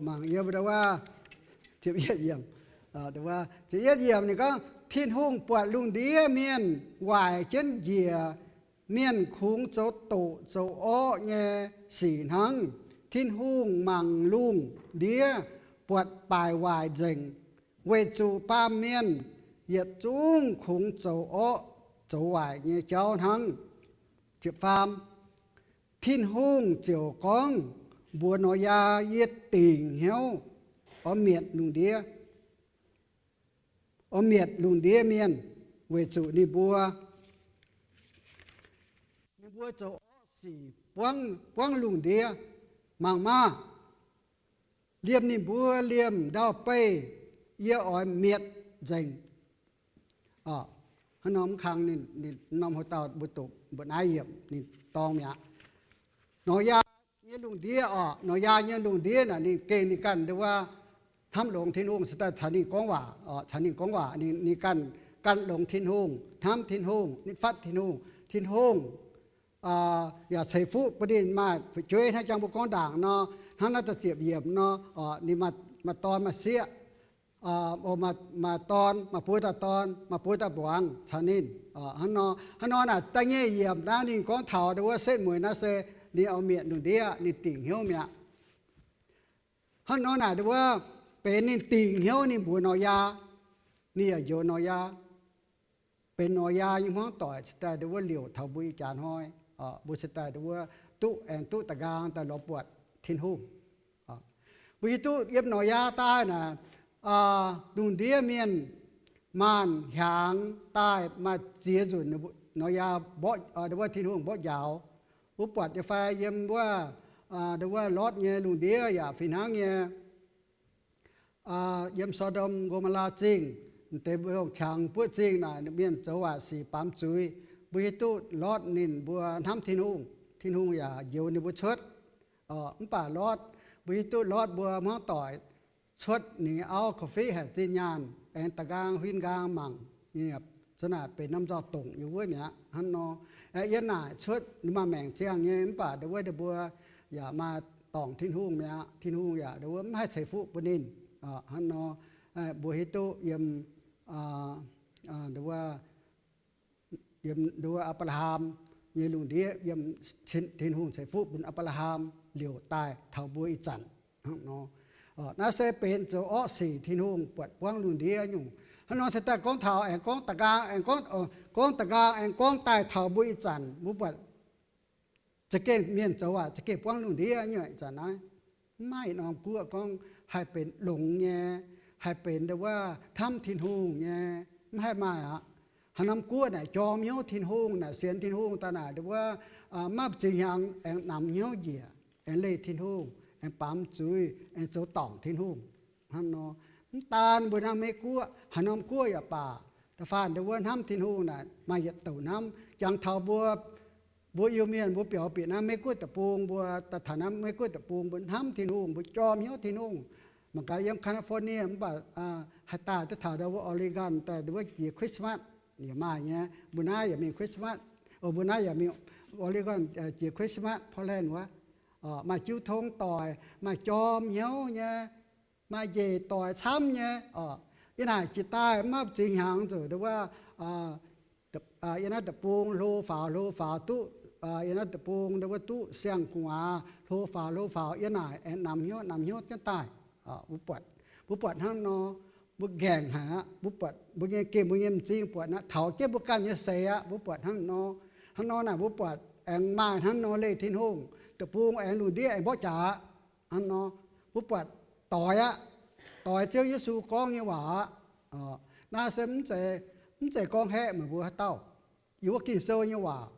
Mangc yiem wuov, ziepc yietv yiemc, ziepc yietv yiemc ninh gorngv, Tin-Hungh buatc lungh ndiev mienh waaic jienv njiec. Mienh kungx zoux doqc zoux orqv nyei sic hnangv. Tin-Hungh mangc lungh ndiev buatc baaic waaic nzengc, weic zuqc baamh mienh yietc zungv kungx zoux orqv zoux waaic nyei jauv hnangv. Tin-Hungh ziouc gorngv mbuox Noyaa, Yie dingc hnyouv oix mietc lungh ndiev, oix mietc lungh ndiev mienh, weic zuqc ninh mbuo, ninh mbuo zoux orqv sic buangv, buangv lungh ndiev. Mangc maah! Liemh ninh mbuo liemh ndau-beih yie oix mietc nzengc. Hnangv nor mv kang ninh, ninh norm hoc dauh mbuo doqc mbuo naaiv yiemc ninh dorng mi'aqv. Noyaa nyei lungh ndiev oc, Noyaa nyei lungh ndiev naaic ninh gengh ninh ganh nduov hnamv longx Tin-Hungh, se daaih caux ninh gorngv waac, caux ninh gorngv waac, ninh ganh, ganh longx Tin-Hungh, hnamv Tin-Hungh, ninh fatv Tin-Hungh. Tin-Hungh yaac ceix fuqv bun ninh maaih fu'jueiv hnangv jangx mbuo gorngv ndaangc nor, hnangv naaiv da'ziepc yiemc nor, ninh maaih dorn maaih sieqv, maaih dorn, maaih buo dauh dorn, maaih buo dauh mbuangz caux ninh. Hnangv nor, hnangv nor naaic da'nyeic yiemc naaiv ninh gorngv taux nduov setv mueiz naaiv se ninh oix mietc lungh ndiev, ninh dingc hnyouv mi'aqv. Hnangv nor naaic nduov benx ninh dingc hnyouv ninh mbuox Noyaa, ninh yaac njoux Noyaa. Benx Noyaa nyei hmuangv doic cingx daaih nduov liouc taux mbuo ih jaax hnoi, mbuo cingx daaih nduov duqv aengx duqv da'nqaang daaih lorz buatc Tin-Hungh. Mbuo hiuv duqv yiem Noyaa daaih naaic, lungh ndiev mienh maanc hiaangx daaih maaih ziex nzunc Noyaa mborqv, nduov Tin-Hungh mborqv njaaux. Mbuo buatc nyei fai yiem wuov, nduov Lotv nyei lungh ndiev yaac fih hnangv nyei. Yiem So^ndom, Ngo^mo^laa Zingh, deix mbuo qangx buoqv zingh naaic mienh zoux waaic sic baamz zuiz. Mbuo hiuv duqv Lotv ninh mbuo hnamv Tin-Hungh, Tin-Hungh yaac njoux ninh mbuo cuotv. Mv baac Lotv, mbuo hiuv duqv Lotv mbuo hmuangv doic cuotv ninh auv korv-fiqv haic zinh nyaanh, aengx da'nqaang huin nqaang mangc, za'naaic benx norm nzauh dongc nyei wuov mi'aqv. Hnangv nor, yiem naaic cuotv ninh maaih maengc ziangh nyei, mv baac nduov wuov ninh mbuo yaac maaih dorngc Tin-Hungh mi'aqv. Tin-Hungh yaac nduov wuov mv haih ceix fuqv bun ninh. Hnangv nor, mbuo hiuv duqv yiem, nduov wuov, yiem nduov Apc^laa^ham nyei lungh ndiev, yiem Tin-Hungh ceix fuqv bun Apc^laa^ham liouc daaih taux mbuo ih zanc. Hnangv nor, naaiv se benx zoux orqv sic Tin-Hungh buatc buangv lungh ndiev nyungc. Hnangv nor se daaih gorngv taux aengx gorngv da'nqaang, aengx gorngv, gorngv da'nqaang aengx gorngv daaih taux mbuo ih zanc, mbuo buatc za'gengh mienh zoux waaic za'gengh buangv lungh ndiev nyei ih zanc naaiv. Mv maaih norm guoqv gorngv haih benx longx nyei, haih benx nduov wuov hnamv Tin-Hungh nyei, mv haih maaih aqv. Haaix norm guoqv naaic jorm hnyouv Tin-Hungh, naaic sienx Tin-Hungh daaih naaic nduov wuov, maiv zingh hnyangx aengx namx hnyouv njiec, aengx leih Tin-Hungh, aengx baamz zuiz, aengx zoux dorngc Tin-Hungh. Hnangv nor, mv daan mbuo naaiv Meiv Guoqv, haaix norm guoqv yaac baac, da'faanh nduov wuov hnamv Tin-Hungh naaic maaih yietc douc hnamv. Jangx taux mbuo, mbuo Iu-Mienh mbuo biaux bieqc naaiv Meiv Guoqv deic-bung, mbuo daaih taux naaiv Meiv Guoqv deic-bung mbuo hnamv Tin-Hungh, mbuo jorm hnyouv Tin-Hungh. Mangc gaax yiem California mv baac haih daaih duqv taux nduov wuov Oregon daaih nduov wuov jiex Christmas yaac maaih nyei. Mbuo naaiv yaac mingh Christmas, mbuo naaiv yaac mingh Oregon jiex Christmas, Portland wuov. Maaih jiuv tong doic, maaih jorm hnyouv nyei, maaih njiec doic camv nyei. Yiem naaic jiex daaih maiv zingh hnyangx zuqc nduov wuov, yiem naaiv deic-bung hlo faaux hlo faaux duqv, yiem naaiv deic-bung nduov wuov duqv siang-gu'nguaaz hlo faaux hlo faaux yiem naaic aengx namx hnyouv namx hnyouv jienv daaih. Mbuo buatc, mbuo buatc hnangv nor, mbuo nqaengc haic aqv. Mbuo buatc mbuo nyei gemh mbuo nyei m'zing buatc naaiv taux jienv mbuo ganh nyei seix aqv. Mbuo buatc hnangv nor, hnangv nor naaic mbuo buatc aengx maaih hnangv nor leih Tin-Hungh, deic-bung aengx lungh ndiev aengx mborqv jaax aqv. Hnangv nor, mbuo buatc doix aqv, doix Ziouv Yesu gorngv nyei waac aqv. Naaiv se mv zeiz, mv zeiz gorngv haeqv meih mbuo haaix dauh. Yiem wuov Ging-Sou nyei waac,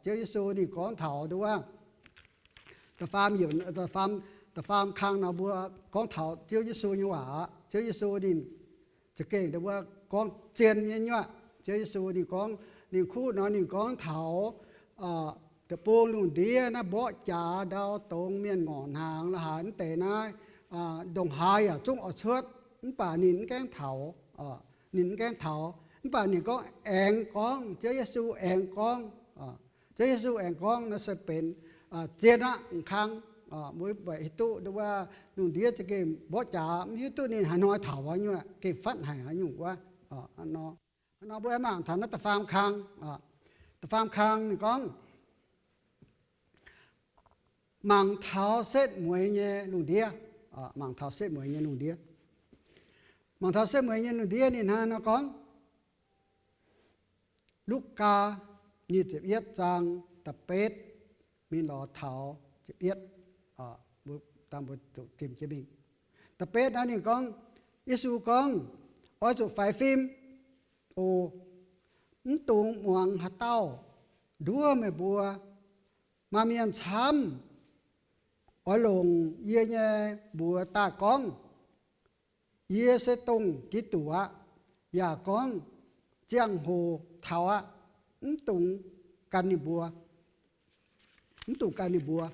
Ziouv Yesu ninh gorngv taux nduov wuov, da'faam yiemc, da'faam, da'faam kang nor mbuo gorngv taux Ziouv Yesu nyei waac aqv. Ziouv Yesu ninh za'gengh nduov wuov gorngv zien nyei nyuoqc. Ziouv Yesu ninh gorngv, ninh kuv nor ninh gorngv taux deic-bung lungh ndiev naaiv mborqv jaax ndau dongz mienh ngorc hnaangx la'haaix mv deix naaiv, ndongc haaix yaac zungv oix cuotv, mv baac ninh mv gaengh taux. Ninh mv gaengh taux, mv baac ninh gorngv aengx gorngv, Ziouv Yesu aengx gorngv, Ziouv Yesu aengx gorngv naaiv se benx zien aqv. M'kang mbuo hiuv duqv nduov wuov lungh ndiev za'gengh mborqv jaax, mv hiuv duqv ninh haaix hnoi taux haaix nyungc, gengh fatv haic haaix nyungc wuov. Hnangv nor mbuo aengx mangc taux naaiv da'faam kang. Da'faam kang ninh gorngv mangc taux setv mueiz nyei lungh ndiev. Mangc taux setv mueiz nyei lungh ndiev. Mangc taux setv mueiz nyei lungh ndiev ninh hnangv nor gorngv, Lugaa nyic ziepc yietv zaang da'betv mingh lorz taux ziepc yietv. Da'betv naaiv ninh gorngv, Yesu gorngv, Oix zuqc faix fim oc. Mv dungx muangx haaix dauh nduov meih mbuo. Maaih mienh camv oix longc yie nyei mbuox daaih gorngv, Yie se dongh Giduc aqv, yaac gorngv, Ziangh hoc taux aqv. Mv dungx gan ninh mbuo. Mv dungx gan ninh mbuo.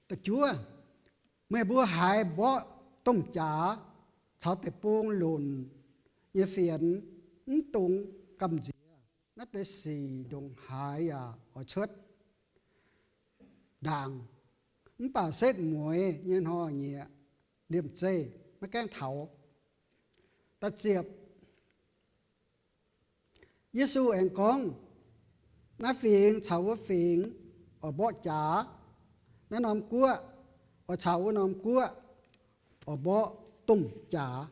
Da'juov, meih mbuo haiz mborqv domh jaax caux deic-bung lunc nyei fienx, mv dungx gamh nziex. Naaiv deix sic ndongc haaix yaac oix cuotv ndaangc, mv baac setv mueiz nyei hnoi-nyieqc liemh zeih maiv gaengh taux. Da'ziepc, Yesu aengx gorngv, Naaiv fingx caux wuov fingx oix mborqv jaax. Naaiv norm guoqv oix caux wuov norm guoqv oix mborqv domh jaax.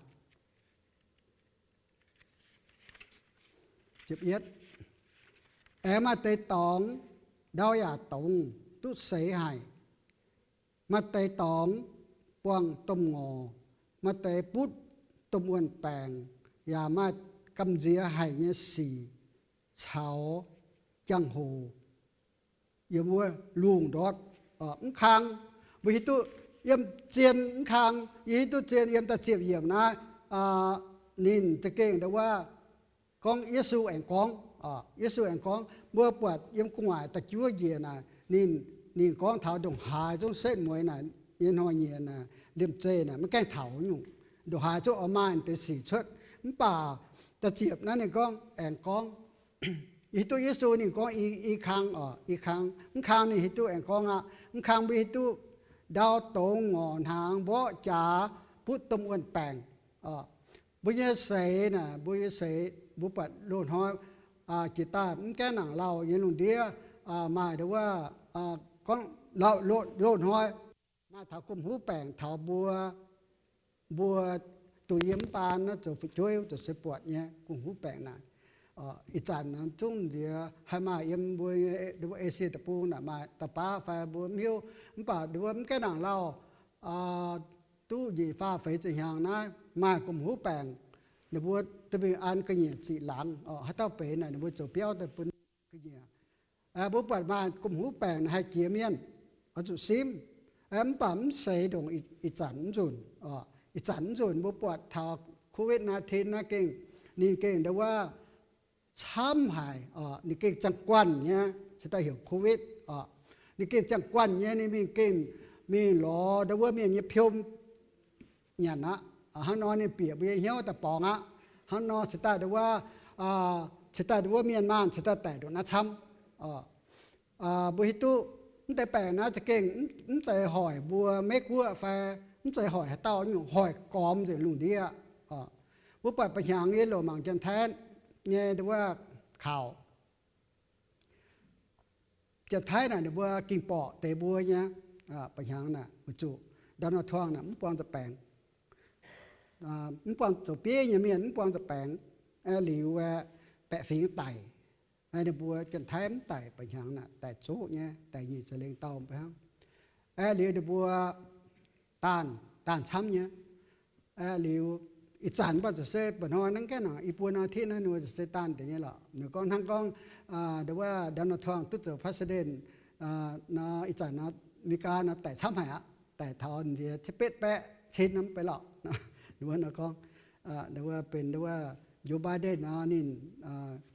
Aengx maaih deix dorngx ndau yaac dongz duqv seix haic. Maaih deix dorngx buangh domh ngorc, maaih deix butv domh wuon-baengc, yaac maaih gamh nziex haic nyei sic caux jangx-hoc yiem wuov lungh ndortv, mv kang. Mbuo hiuv duqv yiem zien mv kang, yie hiuv duqv zien yiem da'ziepc yiemc naaiv, ninh za'gengh ndau wuov gorngv Yesu aengx gorngv, Yesu aengx gorngv, mbuo buatc yiem gu'nguaaic da'juov njiec naaic, ninh, ninh gorngv taux ndongc haaix zungv setv mueiz naaic nyei hnoi-nyieqc naaic, liemh zeih naaic maiv gaengh taux nyungc. Ndongc haaix zungv oix maaih deix sic cuotv. Mv baac da'ziepc naaiv ninh gorngv, aengx gorngv, yie hiuv duqv Yesu ninh gorngv i, i kang oc, i kang. Mv kang ninh hiuv duqv aengx gorngv aqv. Mv kang mbuo hiuv duqv ndau dongz ngorc hnaangx mborqv jaax butv domh wuon-baengc. Mbuo nyei seix naaic, mbuo nyei seix mbuo buatc loz-hnoi jiex daaih mv gaengh nangc lauh nyei lungh ndiev maaih ndau wuov gorngv lauh, loz-hnoi maaih taux gomh huv baengc taux mbuo, mbuo duqv yiem mv baan naaiv zoux fu'jueiv zoux seix buatc nyei gomh huv baengc naaic. Ih zanc zungv nziex haih maaih yiem mbuo Esie Deic-Bung naaic maaih dauh baav fai mbuo mv hiuv, mv baac ndau wuov mv gaengh nangc lauh duqv nyic faah feix ziepc hnyangx naaiv maaih gomh huv baengc. Ninh mbuo duqv mingh an ga'nyiec ziqc laangz, haaix dauh benx naaic ninh mbuo zoux biauv daaih bun ga'nyiec. Mbuo buatc maaih gomh huv baengc naaic haih jiex mienh, oix zuqc simv. Mv baac mv seix ndongc ih zanc mv nzunc. Ih zanc mv nzunc mbuo buatc taux covid nineteen naaiv gengh, ninh gengh ndau wuov camv haic. Ninh gengh ziangh guanh nyei, se daaih heuc covid. Ninh gengh ziangh guanh nyei, ninh mingh gengh mingh lorz ndau wuov mienh nyei piom nyanc aqv. Hnangv nor ninh bieqc mbuo nyei hnyouv daaih borngz aqv. Hnangv nor cingx daaih ndau wuov, cingx daaih ndau wuov mienh maanh cingx daaih daic ndongc naaiv camv. Mbuo hiuv duqv mv deix baengc naaiv za'gengh mv zeiz hoic mbuo Meiv Guoqv fai mv zeiz hoic haaix dauh nyungc, hoic gormx nzengc lungh ndiev. Mbuo buatc ba'hnyangx yie loc mangc Janx-Taiv nyei ndau wuov kaux Janx-Taiv naaic ninh mbuo ging borqc deix mbuo nyei. Ba'hnyangx naaic weic zuqc Donald Trump naaic mv buangh nza'baengx, mv buangh zoux bieiv nyei mienh mv buangh nza'baengx. Aeqv, liuz aeqv, baeqc fingx daic. Ninh mbuo Janx-Taiv mv daic, ba'hnyangx naaic daic zoqv nyei, daic nyic ziepc lengh dauh mv baac hnangv. Aeqv, liuz ninh mbuo daanh, daanh camv nyei. Aeqv, liuz ih zanc mv baac ziouc se mba'hnoi naaiv gaengh nangc i buo nor tinv naaiv ninh mbuo ziouc se daanh deix nyei lorqc. Ninh gorngv hnangv gorngv ndau wuov Donald Trump duqv zoux president nor, ih zanc nor America nor daic camv haic aqv. Daic taux nziex cietv betv baeqv cin nor mv bei lorqc. Ninh mbuo nor gorngv, ndau wuov benx ndau wuov Joe Biden nor ninh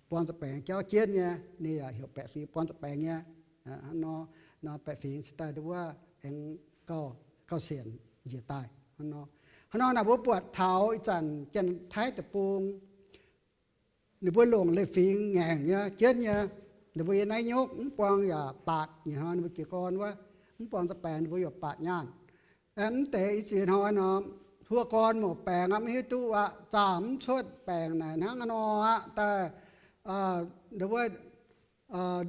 buangh nza'baengx jauv jienv nyei, ninh yaac heuc baeqc fingx buangh nza'baengx nyei. Hnangv nor, nor baeqc fingx cingx daaih ndau wuov aengx gauh, gauh sienc njiec daaih. Hnangv nor, hnangv nor naaic mbuo buatc taux ih zanc Janx-Taiv Deic-Bung ninh mbuo longc leiz-fingx ngaengc nyei, jienv nyei. Ninh mbuo yiem naaiv nyuqv mv buangh yaac baatc, nyei hnoi ninh mbuo jiez gorn wuov, mv buangh nza'baengx ninh mbuo yaac baatc nyaanh. Mv deix i ziex hnoi nor, tuo gorn mouc baengc aqv, maiv hiuv duqv aqv, zaah mv cuotv baengc naaic hnangv nor aqv. Daaih ndau wuov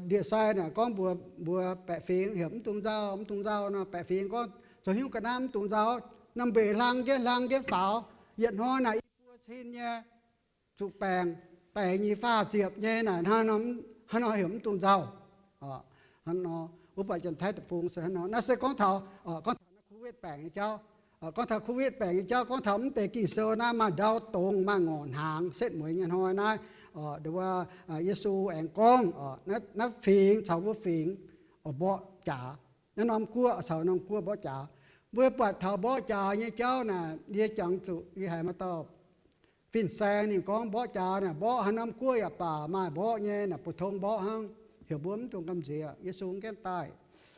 ndie-sai naaic gorngv mbuox mbuo baeqc fingx heuc mv dungx nzauh, mv dungx nzauh nor. Baeqc fingx gorngv, zoux hnyouv ga'naaiv mv dungx nzauh. Naaiv mbenc hlang jienv hlang jienv faaux, yietc hnoi naaic i buo cin nyei zuqc baengc daic nyei faah ziepc nyei naaic, hnangv nor heuc mv dungx nzauh. Wuov buatc Janx-Taiv deic-bung se hnangv nor. Naaiv se gorngv taux, gorngv taux naaiv Covid baengc nyei jauv. Gorngv taux Covid baengc nyei jauv, gorngv taux mv deix Ging-Sou naaiv maaih ndau dongz maaih ngorc hnaangx setv mueiz nyei hnoi naaiv, ndau wuov Yesu aengx gorngv, naaiv fingx caux wuov fingx oix mborqv jaax. Naaiv norm guoqv caux norm guoqv mborqv jaax. Mbuo buatc taux mborqv jaax nyei jauv naaic, yie jangx zuqc yie haiz maaih dauh fin-saeng ninh gorngv mborqv jaax naaic, mborqv haaix norm guoqv yaac baac maaih mborqv nyei naaic, bu tong mborqv hnangv, heuc mbuo mv dungx gamh nziex. Yesu mv gaengh daaih.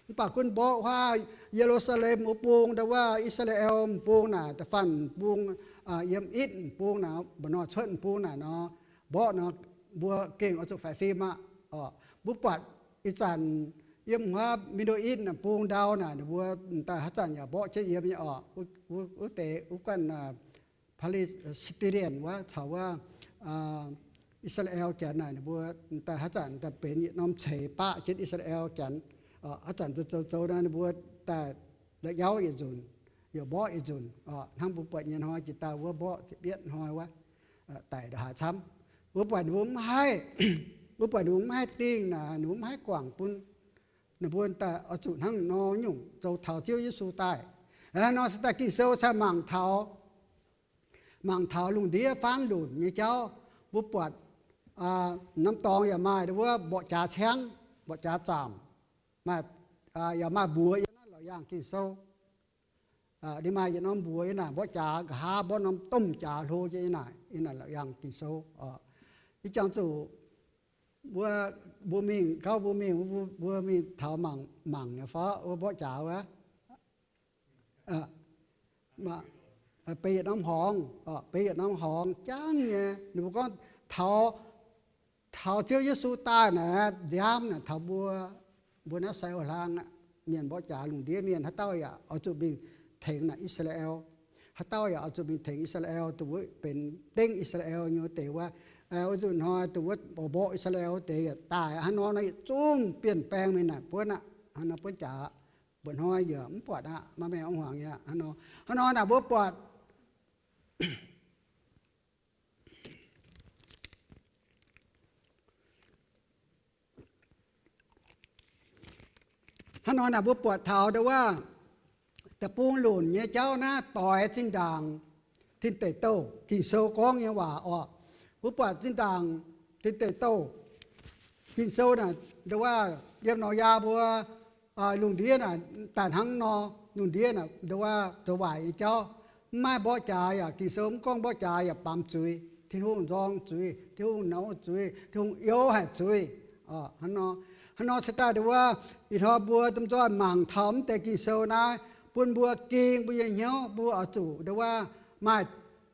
Mv baac gunv mborqv huaav Ye^lu^saa^lem wuov bung, ndau wuov I^saa^laa^en bung naaic, da'faanh bung, yiem itv bung naaic, mba'hnoi cuotv bung naaic nor, mborqv nor, mbuo gengh oix zuqc faix fim aqv. Mbuo buatc ih zanc yiem huaav Middle East bung ndau naaic, ninh mbuo daaih haaix zanc yaac mborqv jienv yiem nyei orqc. Wuov deix wuov guanh Palestinian wuov caux wuov I^saa^laa^en Janx naaic, ninh mbuo daaih haaix zanc daaih benx yietc norm ceix baqv jienv I^saa^laa^en Janx. Haaix zanc zoux zoux zoux nor, ninh mbuo daaih la'yauv yietc nzunc, yaac mborqv yietc nzunc. Hnangv mbuo buatc nyei hnoi jiex daaih wuov mborqv ziepc yietv hnoi wuov, daic ndongc haaix camv. Mbuo buatc ninh mbuo mv haih, mbuo buatc ninh mbuo mv haih dingh naaic, ninh mbuo mv haih guangc bun ninh mbuo daaih oix zuqc hnangv nor nyungc zoux taux Ziouv Yesu daaih. Hnangv nor se daaih Ging-Sou se mangc taux, mangc taux lungh ndiev faanv lunc nyei jauv. Mbuo buatc norm dorngx yaac maaih wuov mborqv jaax ciangv, mborqv jaax zaamc, maaih, yaac maaih mbuox yiem naaiv Laauc Yaangh Ging-Sou. Ninh maaih yietc norm mbuox yiem naaic, mborqv jaax nqa'haav, mborqv norm domh jaax hlo yiem naaic, yiem naaic Laauc Yaangh Ging-Sou. Yie jangx zuqc mbuo, mbuo mingh gauh, mbuo mingh, mbuo mingh taux mangc, mangc nyei fai wuov mborqv jaax wuov, beiv yietc norm horngz, beiv yietc norm horngz jangv nyei. Ninh mbuo gorngv taux, taux Ziouv Yesu daaih naaic, nziaamv naaic taux mbuo, mbuo naaiv sai o hlang aqv. Mienh mborqv jaax, lungh ndiev mienh haaix dauh yaac oix zuqc mingh tengx naaic I^saa^laa^en. Haaix dauh yaac oix zuqc mingh tengx I^saa^laa^en, dongh wuov benx dengv I^saa^laa^en nyei wuov deix wuov. Wuov nzunc hnoi dongh wuov mborqv I^saa^laa^en wuov deix yaac daaih. Hnangv nor naaiv yietc zungv bienh baeng mingh naaic buonv aqv. Hnangv nor buonv jaax, mba'hnoi yaac mv buatc aqv, maaih maengh ong hmuangx aqv. Hnangv nor, hnangv nor naaic mbuo buatc Hnangv nor naaic mbuo buatc taux ndau wuov deic-bung lunc nyei jauv naaiv doix zinh ndaangc tin deic douh Ging-Sou gorngv nyei waac orqc. Mbuo buatc zinh ndaangc tin deic douh Ging-Sou naaic, ndau wuov yiem Noyaa mbuo lungh ndiev naaic daaih hnangv nor, lungh ndiev naaic ndau wuov zoux waaic nyei jauv, mv maaih mborqv jaax yaac, Ging-Sou mv gorngv mborqv jaax yaac baamz zuiz. Tin-Hungh nzorng zuiz, Tin-Hungh nouz zuiz, Tin-Hungh youx haic zuiz. Hnangv nor, hnangv nor se daaih ndau wuov ih hnoi mbuo domh nzoih mangc taux mv deix Ging-Sou naaiv, bun mbuo ging mbuo nyei hnyouv, mbuo oix zuqc ndau wuov maaih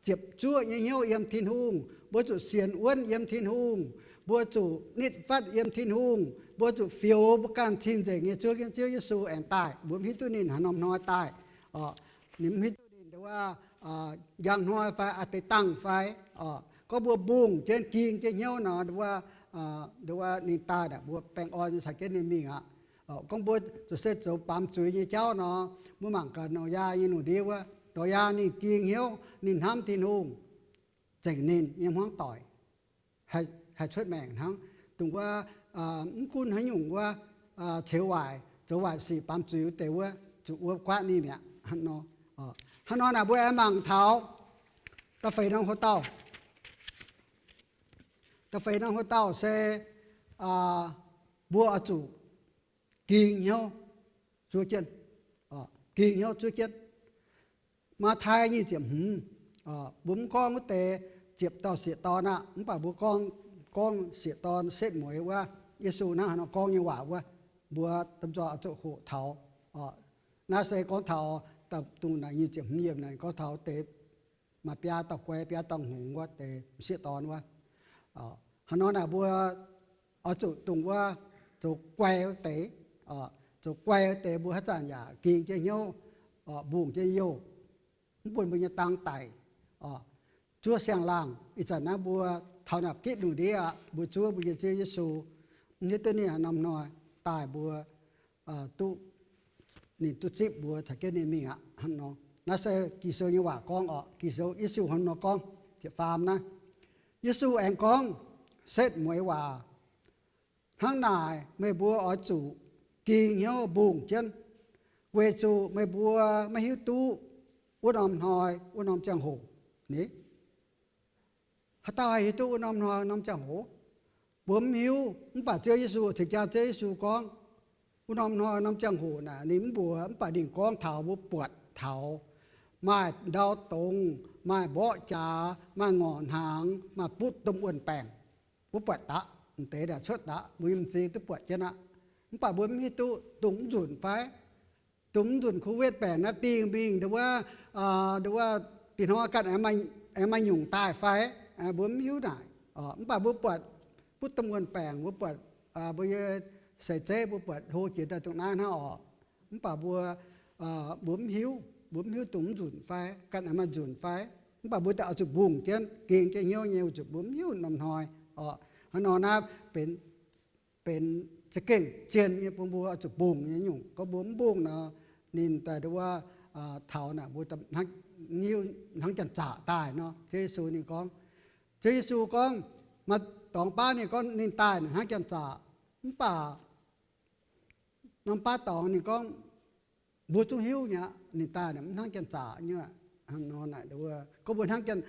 ziepc zuoqv nyei hnyouv yiem Tin-Hungh, mbuo zuqc sienx wuonv yiem Tin-Hungh, mbuo zuqc nitv fatv yiem Tin-Hungh, mbuo zuqc fioux mbuo ganh cing-nzengc nyei Ziouv, Ziouv Yesu aengx daaih. Mbuo mv hiuv duqv ninh haaix norm hnoi daaih. Ninh mv hiuv duqv ninh ndau wuov njang hnoi fai a'deix dangh fai. Gorngv mbuo mbungh jienv ging jienv hnyouv nor, ndau wuov, ndau wuov ninh daaih naaic mbuo baengh orn nyei caux jienv ninh mingh aqv. Gorngv mbuo zuqc se zoux baamz zuiz nyei jauv nor, mbuo mangc gaax Noyaa nyei lungh ndiev wuov, Noyaa ninh ging hnyouv, ninh hnamv Tin-Hungh, zengc ninh nyei hmuangv doic, haih cuotv maengc hnangv. Dongh wuov mv gunv haaix nyungc wuov ceux waaic, zoux waaic sic, baamz zuiz wuov deix wuov, zuqc wuov guaatv ninh mi'aqv. Hnangv nor, hnangv nor naaic mbuo aengx mangc taux da'feix norm houx-dauh. Da'feix norm houx-dauh se mbuo oix zuqc ging hnyouv zuov jienv, ging hnyouv zuov jienv. Matv^tai nyic ziepc hmz, mbuo mv gorngv wuov deix ziepc dauh sieqv-dorn aqv, mv baac mbuo gorngv, gorngv sieqv-dorn setv mueiz wuov, Yesu hnangv haaix nor gorngv nyei waac wuov, mbuo domh nzoih oix zuqc hoqc taux. Naaiv se gorngv taux da'dungh naaic nyic ziepc hmz yiemc naaic gorngv taux deix maaih biaa dauh guai biaa dauh hngongx wuov deix m'sieqv dorn wuov. Hnangv nor naaic mbuo oix zuqc dongh wuov zoux guai wuov deix, zoux guai wuov deix mbuo haaix zanc yaac ging jienv hnyouv, mbungh jienv youh. mv bun mbuo nyei dang daic, zuov siang-laangh. Ih zanc naaiv mbuo taux naaic gitv lungh ndiev aqv, mbuo zuov mbuo nyei Ziouv Yesu. Mv hiuv duqv ninh haaix norm hnoi daaih mbuo duqv, ninh duqv zipv mbuo caux jienv ninh mingh aqv. Hnangv nor, naaiv se Ging-Sou nyei waac gorngv oc. Ging-Sou Yesu hnangv nor gorngv, ziepc faam naaiv, Yesu aengx gorngv setv mueiz waac, Hnangv naaic meih mbuo oix zuqc ging hnyouv mbungh jienv, weic zuqc meih mbuo maiv hiuv duqv wuov norm hnoi wuov norm ziangh hoc. Ni, haaix dauh haih hiuv duqv wuov norm hnoi norm ziangh hoc? Mbuo mv hiuv. Mv baac Ziouv Yesu, cingx jang Ziouv Yesu gorngv, wuov norm hnoi norm ziangh hoc naaic ninh mv mbuox, mv baac ninh gorngv taux mbuo buatc taux maaih ndau dongz, maaih mborqv jaax, maaih ngorc hnaangx, maaih butv domh wuon-baengc. Mbuo buatc daqv, m'deix naaic cuotv daqv, mbuo nyei m'zing duqv buatc jienv aqv. Mv baac mbuo mv hiuv duqv dongh mv nzunc fai, dongh mv nzunc Covid baengc naaiv dingh mingh ndongc wuov, ndongc wuov dih hnoi ganh aengx maaih nyungc daaih fai, mbuo mv hiuv naaic. Mv baac mbuo buatc butv domh wuon-baengc, mbuo buatc mbuo nyei seix zeiv, mbuo buatc hlo jiex daaih dongh naaiv hnangv oc. Mv baac mbuo, mbuo mv hiuv, mbuo mv hiuv dongh mv nzunc fai, ganh aengx maaih nzunc fai. Mv baac mbuo daaih oix zuqc mbungh jienv, ging jienv hnyouv nyei, weic zuqc mbuo mv hiuv norm hnoi oc. Hnangv nor naaiv benx, benx za'gengh zien nyei bun mbuo oix zuqc mbungh nyei nyungc. Gorngv mbuo mv mbungh nor, ninh daaih ndongc wuov taux naaic mbuo hnangv janx-zaqc daaih nor. Ziouv Yesu ninh gorngv, Ziouv Yesu gorngv, maaih dorngx baav ninh gorngv ninh daaih naaic hnangv janx-zaqc, mv baac norm baav dorngx ninh gorngv, mbuo zungv hiuv nyei aqv, ninh daaih naaic mv hnangv janx-zaqc nyei. Hnangv nor naaic, gorngv mbuo hnangv janx,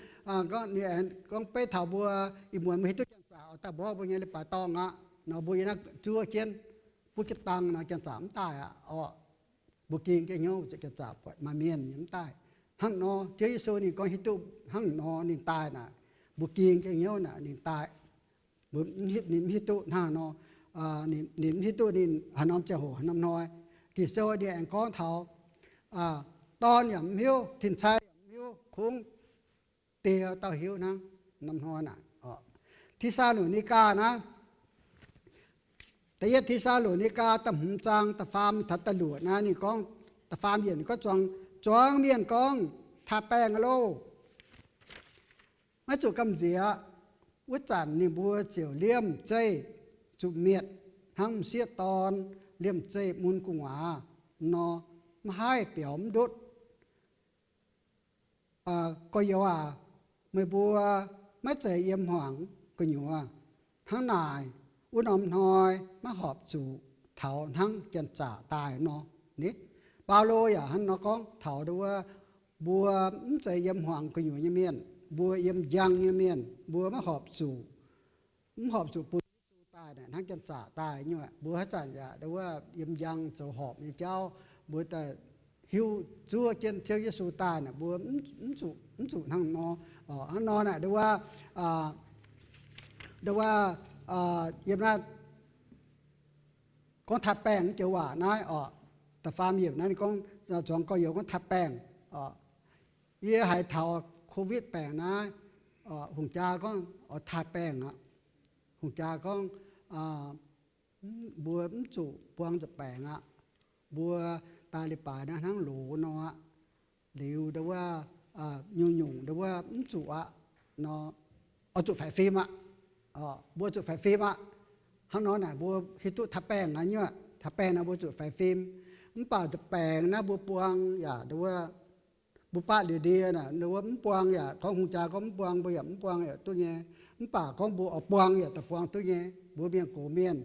gorngv ninh aengx gorngv beiv taux mbuo, ih muonz mbuo hiuv duqv janx-zaqc oix daaih mborqv mbuo nyei leiz-baaix dorngh aqv nor, mbuo yiem naaiv zuov jienv, butv jienv dang nor janx-zaqc mv daaih aqv oc. Mbuo ging jienv hnyouv zuqc janx-zaqc buatc maaih mienh nyei mv daaih. Hnangv nor Ziouv Yesu ninh gorngv hiuv duqv hnangv nor ninh daaih naaic, mbuo ging jienv hnyouv naaic ninh daaih. Mbuo, ninh mv hiuv duqv hnangv nor, ninh mv hiuv duqv ninh haaix norm ziangh hoc haaix norm hnoi. Ging-Sou ninh aengx gorngv taux, dorn yaac mv hiuv, tin-sai yaac mv hiuv, kungx Die dauh hiuv hnangv norm hnoi naaic. Te^saa^lo^ni^gaa naaiv, da'yietv Te^saa^lo^ni^gaa da'hmz zaang da'faam taux da'luoqc naaiv ninh gorngv, da'faam yiemc ninh gorngv, zuangx, zuangx mienh gorngv, Taaix-baengh loh! Maiv zuqc gamh nziex. Wuov zanc ninh mbuo ziouc liemh zeih zuqc mietc hnangv m'sieqv dorn liemh zeih mun gu'nguaaz nor, maiv haih biaux mv ndutv. Gorx-youz aac, meih mbuo maiv zeiz yiem hmuangx gu'nyuoz. Hnangv naaic, wuov norm hnoi maiv horpc zuqc taux hnangv janx-zaqc daaih nor. Ni, Baulo yaac hnangv nor gorngv taux ndongc wuov, mbuo mv zeiz yiem hmuangx gu'nyuoz nyei mienh, mbuo yiem njang nyei mienh, mbuo maiv horpc zuqc, mv horpc zuqc bun Yesu daaih naaic hnangv janx-zaqc daaih nyei. Mbuo haaix zanc yaac ndongc wuov yiem njang zoux horpc nyei jauv, mbuo daaih hiuv zuov jienv Ziouv Yesu daaih naaic, mbuo mv zuqc, mv zuqc hnangv nor. Hnangv nor naaic ndongc wuov, ndongc wuov, yiem naaiv gorngv Taaix-baengh joux waac naaiv oc, da'faam yiemc naaiv ninh gorngv, zuangx gorx-youz gorngv Taaix-baengh oc. Yie haiz taux Covid baengc naaiv, hungh jaa gorngv oix Taaix-baengh aqv. Hungh jaa gorngv, mbuo mv zuqc buang nza'baengx aqv. Mbuo daaih leiz-baaix naaiv hnangv loz nor aqv. Liuz ndongc wuov, nyungc-nyungc ndongc wuov mv zuqc aqv nor, oix zuqc faix fim aqv. Mbuo zuqc faix fim aqv. Hnangv nor naaic mbuo hiuv duqv Taaix-baengh aqv nyei. Taaix-baengh naaic mbuo zuqc faix fim. Mv baac nza'baengx naaiv mbuo buang yaac ndongc wuov, mbuo baqv ndie-ndie naaic, ndongc wuov mv buang yaac gorngv hungh jaa gorngv mv buang, mbuo yaac mv buang yaac duqv nyei. Mv baac gorngv mbuo oix buang yaac daaih buang duqv nyei. Mbuo mienh gox mienh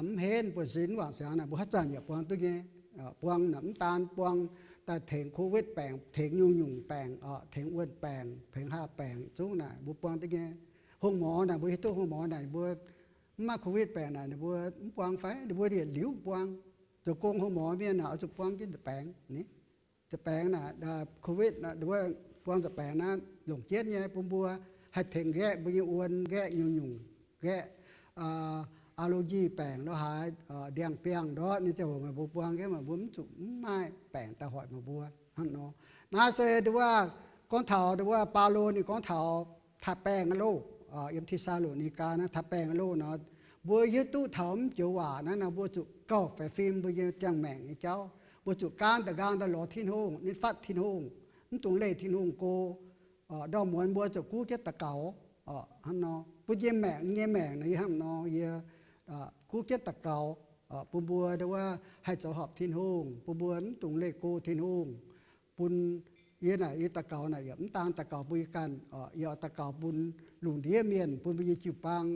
mv henv buonv-sin wangc siangx naaic, mbuo haaix zanc yaac buang duqv nyei. Buang naaic mv daan buang daaih tengx Covid baengc, tengx nyungc-nyungc baengc, tengx wuonh baengc, tengx haav baengc zungv naaic mbuo buang duqv nyei. Hung-morx naaic mbuo hiuv duqv hung-morx naaic mbuo mv maaih Covid baengc naaic ninh mbuo mv buang fai? Ninh mbuo yietc liuz buang. Zoux gong hung-morx mienh naaic oix zuqc buang jienv nza'baengx ni. Nza'baengx naaic, Covid naaic, buang nza'baengx naaiv longc jienv nyei bun mbuo haih tengx nqaeqv mbuo nyei wuonh, nqaeqv nyungc-nyungc, nqaeqv aa lo njic baengc lo haaix, ndiangx-biangh ndortv nyei ziangh hoc meih mbuo buang jienv, meih mbuo mv zuqc mv maaih baengc daaih hoic meih mbuo hnangv nor. Naaiv se ndongc wuov gorngv taux ndongc wuov Baulo ninh gorngv taux Taaix-baengh loh, yiem Te^saa^lo^ni^gaa naaiv Taaix-baengh loh nor, mbuo hiuv duqv taux mv joux waac naaiv nor, mbuo zuqc gauh faix fim mbuo nyei ziangh maengc nyei jauv. Mbuo zuqc gaanv da'nqaang daaih lorz Tin-Hungh, ninh fatv Tin-Hungh. mv dungx leih Tin-Hungh go. Ndorm muonz mbuo zuqc guv jienv daux gaux. Hnangv nor bun yie maengc, yie nyei maengc naaiv hnangv nor, yie guv jienv daux gaux bun mbuo nduov haih zoux horpc Tin-Hungh, bun mbuo mv dungx leih go Tin-Hungh. Bun yie naaic, yie daux gaux naaic yaac mv daan daux gaux bun yie ganh, yie oix daux gaux bun lungh ndiev mienh, bun mbuo nyei jiu-baang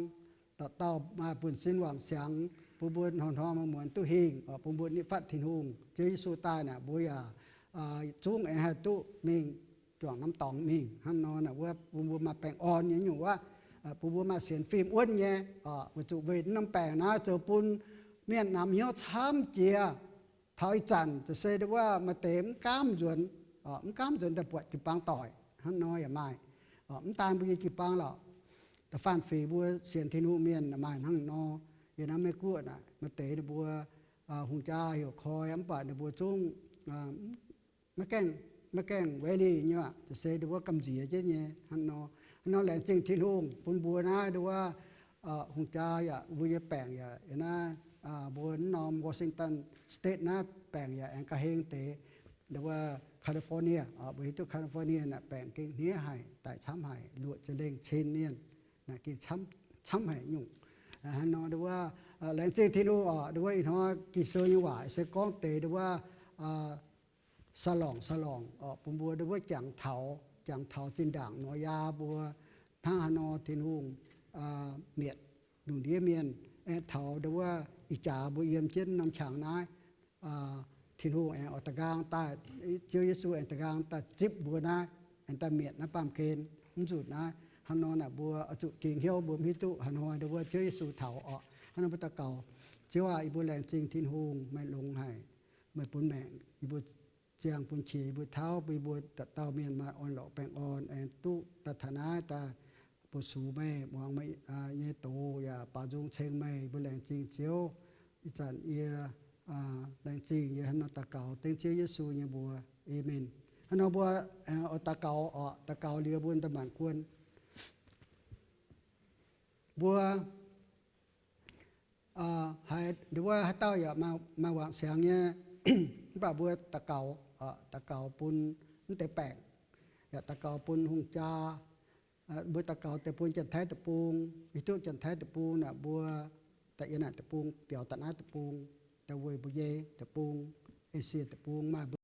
dauh dauh maaih buonv-sin wangc siangx, bun mbuo hnoi-hnoi muonz-muonz duqv hingh, bun mbuo nitv fatv Tin-Hungh. Ziouv Yesu daaih naaic mbuo yaac zungv aengx haih duqv mingh juangc norm dorngx mingh. Hnangv nor naaic wuov bun mbuo maaih baengh orn nyei nyungc wuov, bun mbuo maaih sienx fim wuonv nyei, weic zuqc weic norm baengc naaiv zoux bun mienh namx hnyouv camv jiex. Taux ih zanc ziouc se nduov maaih deix mv gaamv nzuonx, mv gaamv nzuonx daaih buatc jiu-baang doic. Hnangv nor yaac maaih. Mv daan mbuo nyei jiu-baang lorqc, da'faanh fingx mbuo sienx Tin-Hungh mienh maaih hnangv nor. Yiem naaiv Meiv Guoqv naaic maaih deix ninh mbuo hungh jaa heuc koi mv baac ninh mbuo zungv maiv gaengh, maiv gaengh willing nyei aqv, se nduov gamh nziex jienv nyei hnangv nor. Hnangv nor laengz zingh Tin-Hungh bun mbuo naaiv nduov hungh jaa yaac mbuo nyei baengc yaac naaiv, mbuo norm Washington State naaiv baengc yaac aengx ga'heng deix. Nduov California, mbuo hiuv duqv California naaic baengc gengh hniev haic, daic camv haic, luoqc ziepc lengh cin mienh, naaic gengh camv haic nyungc. Hnangv nor nduov laengz zingh Tin-Hungh oc. Nduov ih hnoi Ging-Sou nyei waac se gorngv deix nduov sa lorngc sa lorngc oc, bun mbuo nduov jangx taux, jangx taux zinh ndaangc nor yaa mbuo hnangv haaix nor Tin-Hungh mietc lungh ndiev mienh, aengx taux nduov ih jaax mbuo yiem jienv norm qangx naaiv, Tin-Hungh aengx oix da'nqaang daaih, Ziouv Yesu aengx da'nqaang daaih zipv mbuo naaiv, aengx daaih mietc naaiv baamh gen mv nzunc naaiv. Hnangv nor naaic mbuo oix zuqc ging hnyouv, mbuo mv hiuv duqv haaix hnoi nduov Ziouv Yesu taux oc. Hnangv nor mbuo daux gaux. Ziouv aac, yie mbuo laengz zingh Tin-Hungh, meih longx haic, meih bun maengc yie mbuo, ziangh bun qiex yie mbuo, tauv bun yie mbuo dauh dauh mienh maaih orn-lorqc baengh orn, aengx duqv daaih taux naaiv daaih bu sux meih, muangx meih nyei doz yaac baaux nzung ceng meih. Yie mbuo laengz zingh Ziouv. Ih zanc yie laengz zingh, yie hnangv nor daux gaux dengv Ziouv Yesu nyei mbuox. Aamen. Hnangv nor mbuo oix daux gaux oc. Daux gaux liuz mbuo daaih maanc guon. Mbuo haiz nduov haaix dauh yaac maaih wangc siangx nyei, mv baac mbuo daux gaux, daux gaux bun mv deix baengc, yaac daux gaux bun hungh jaa. Mbuo daux gaux deix bun Janx-Taiv deic-bung. Hiuv duqv Janx-Taiv deic-bung naaic mbuo da'yietv naaic deic-bung biaux da'naaiv deic-bung, da'wuoz mbuo nyei deic-bung, Esie deic-bung maaih mbuo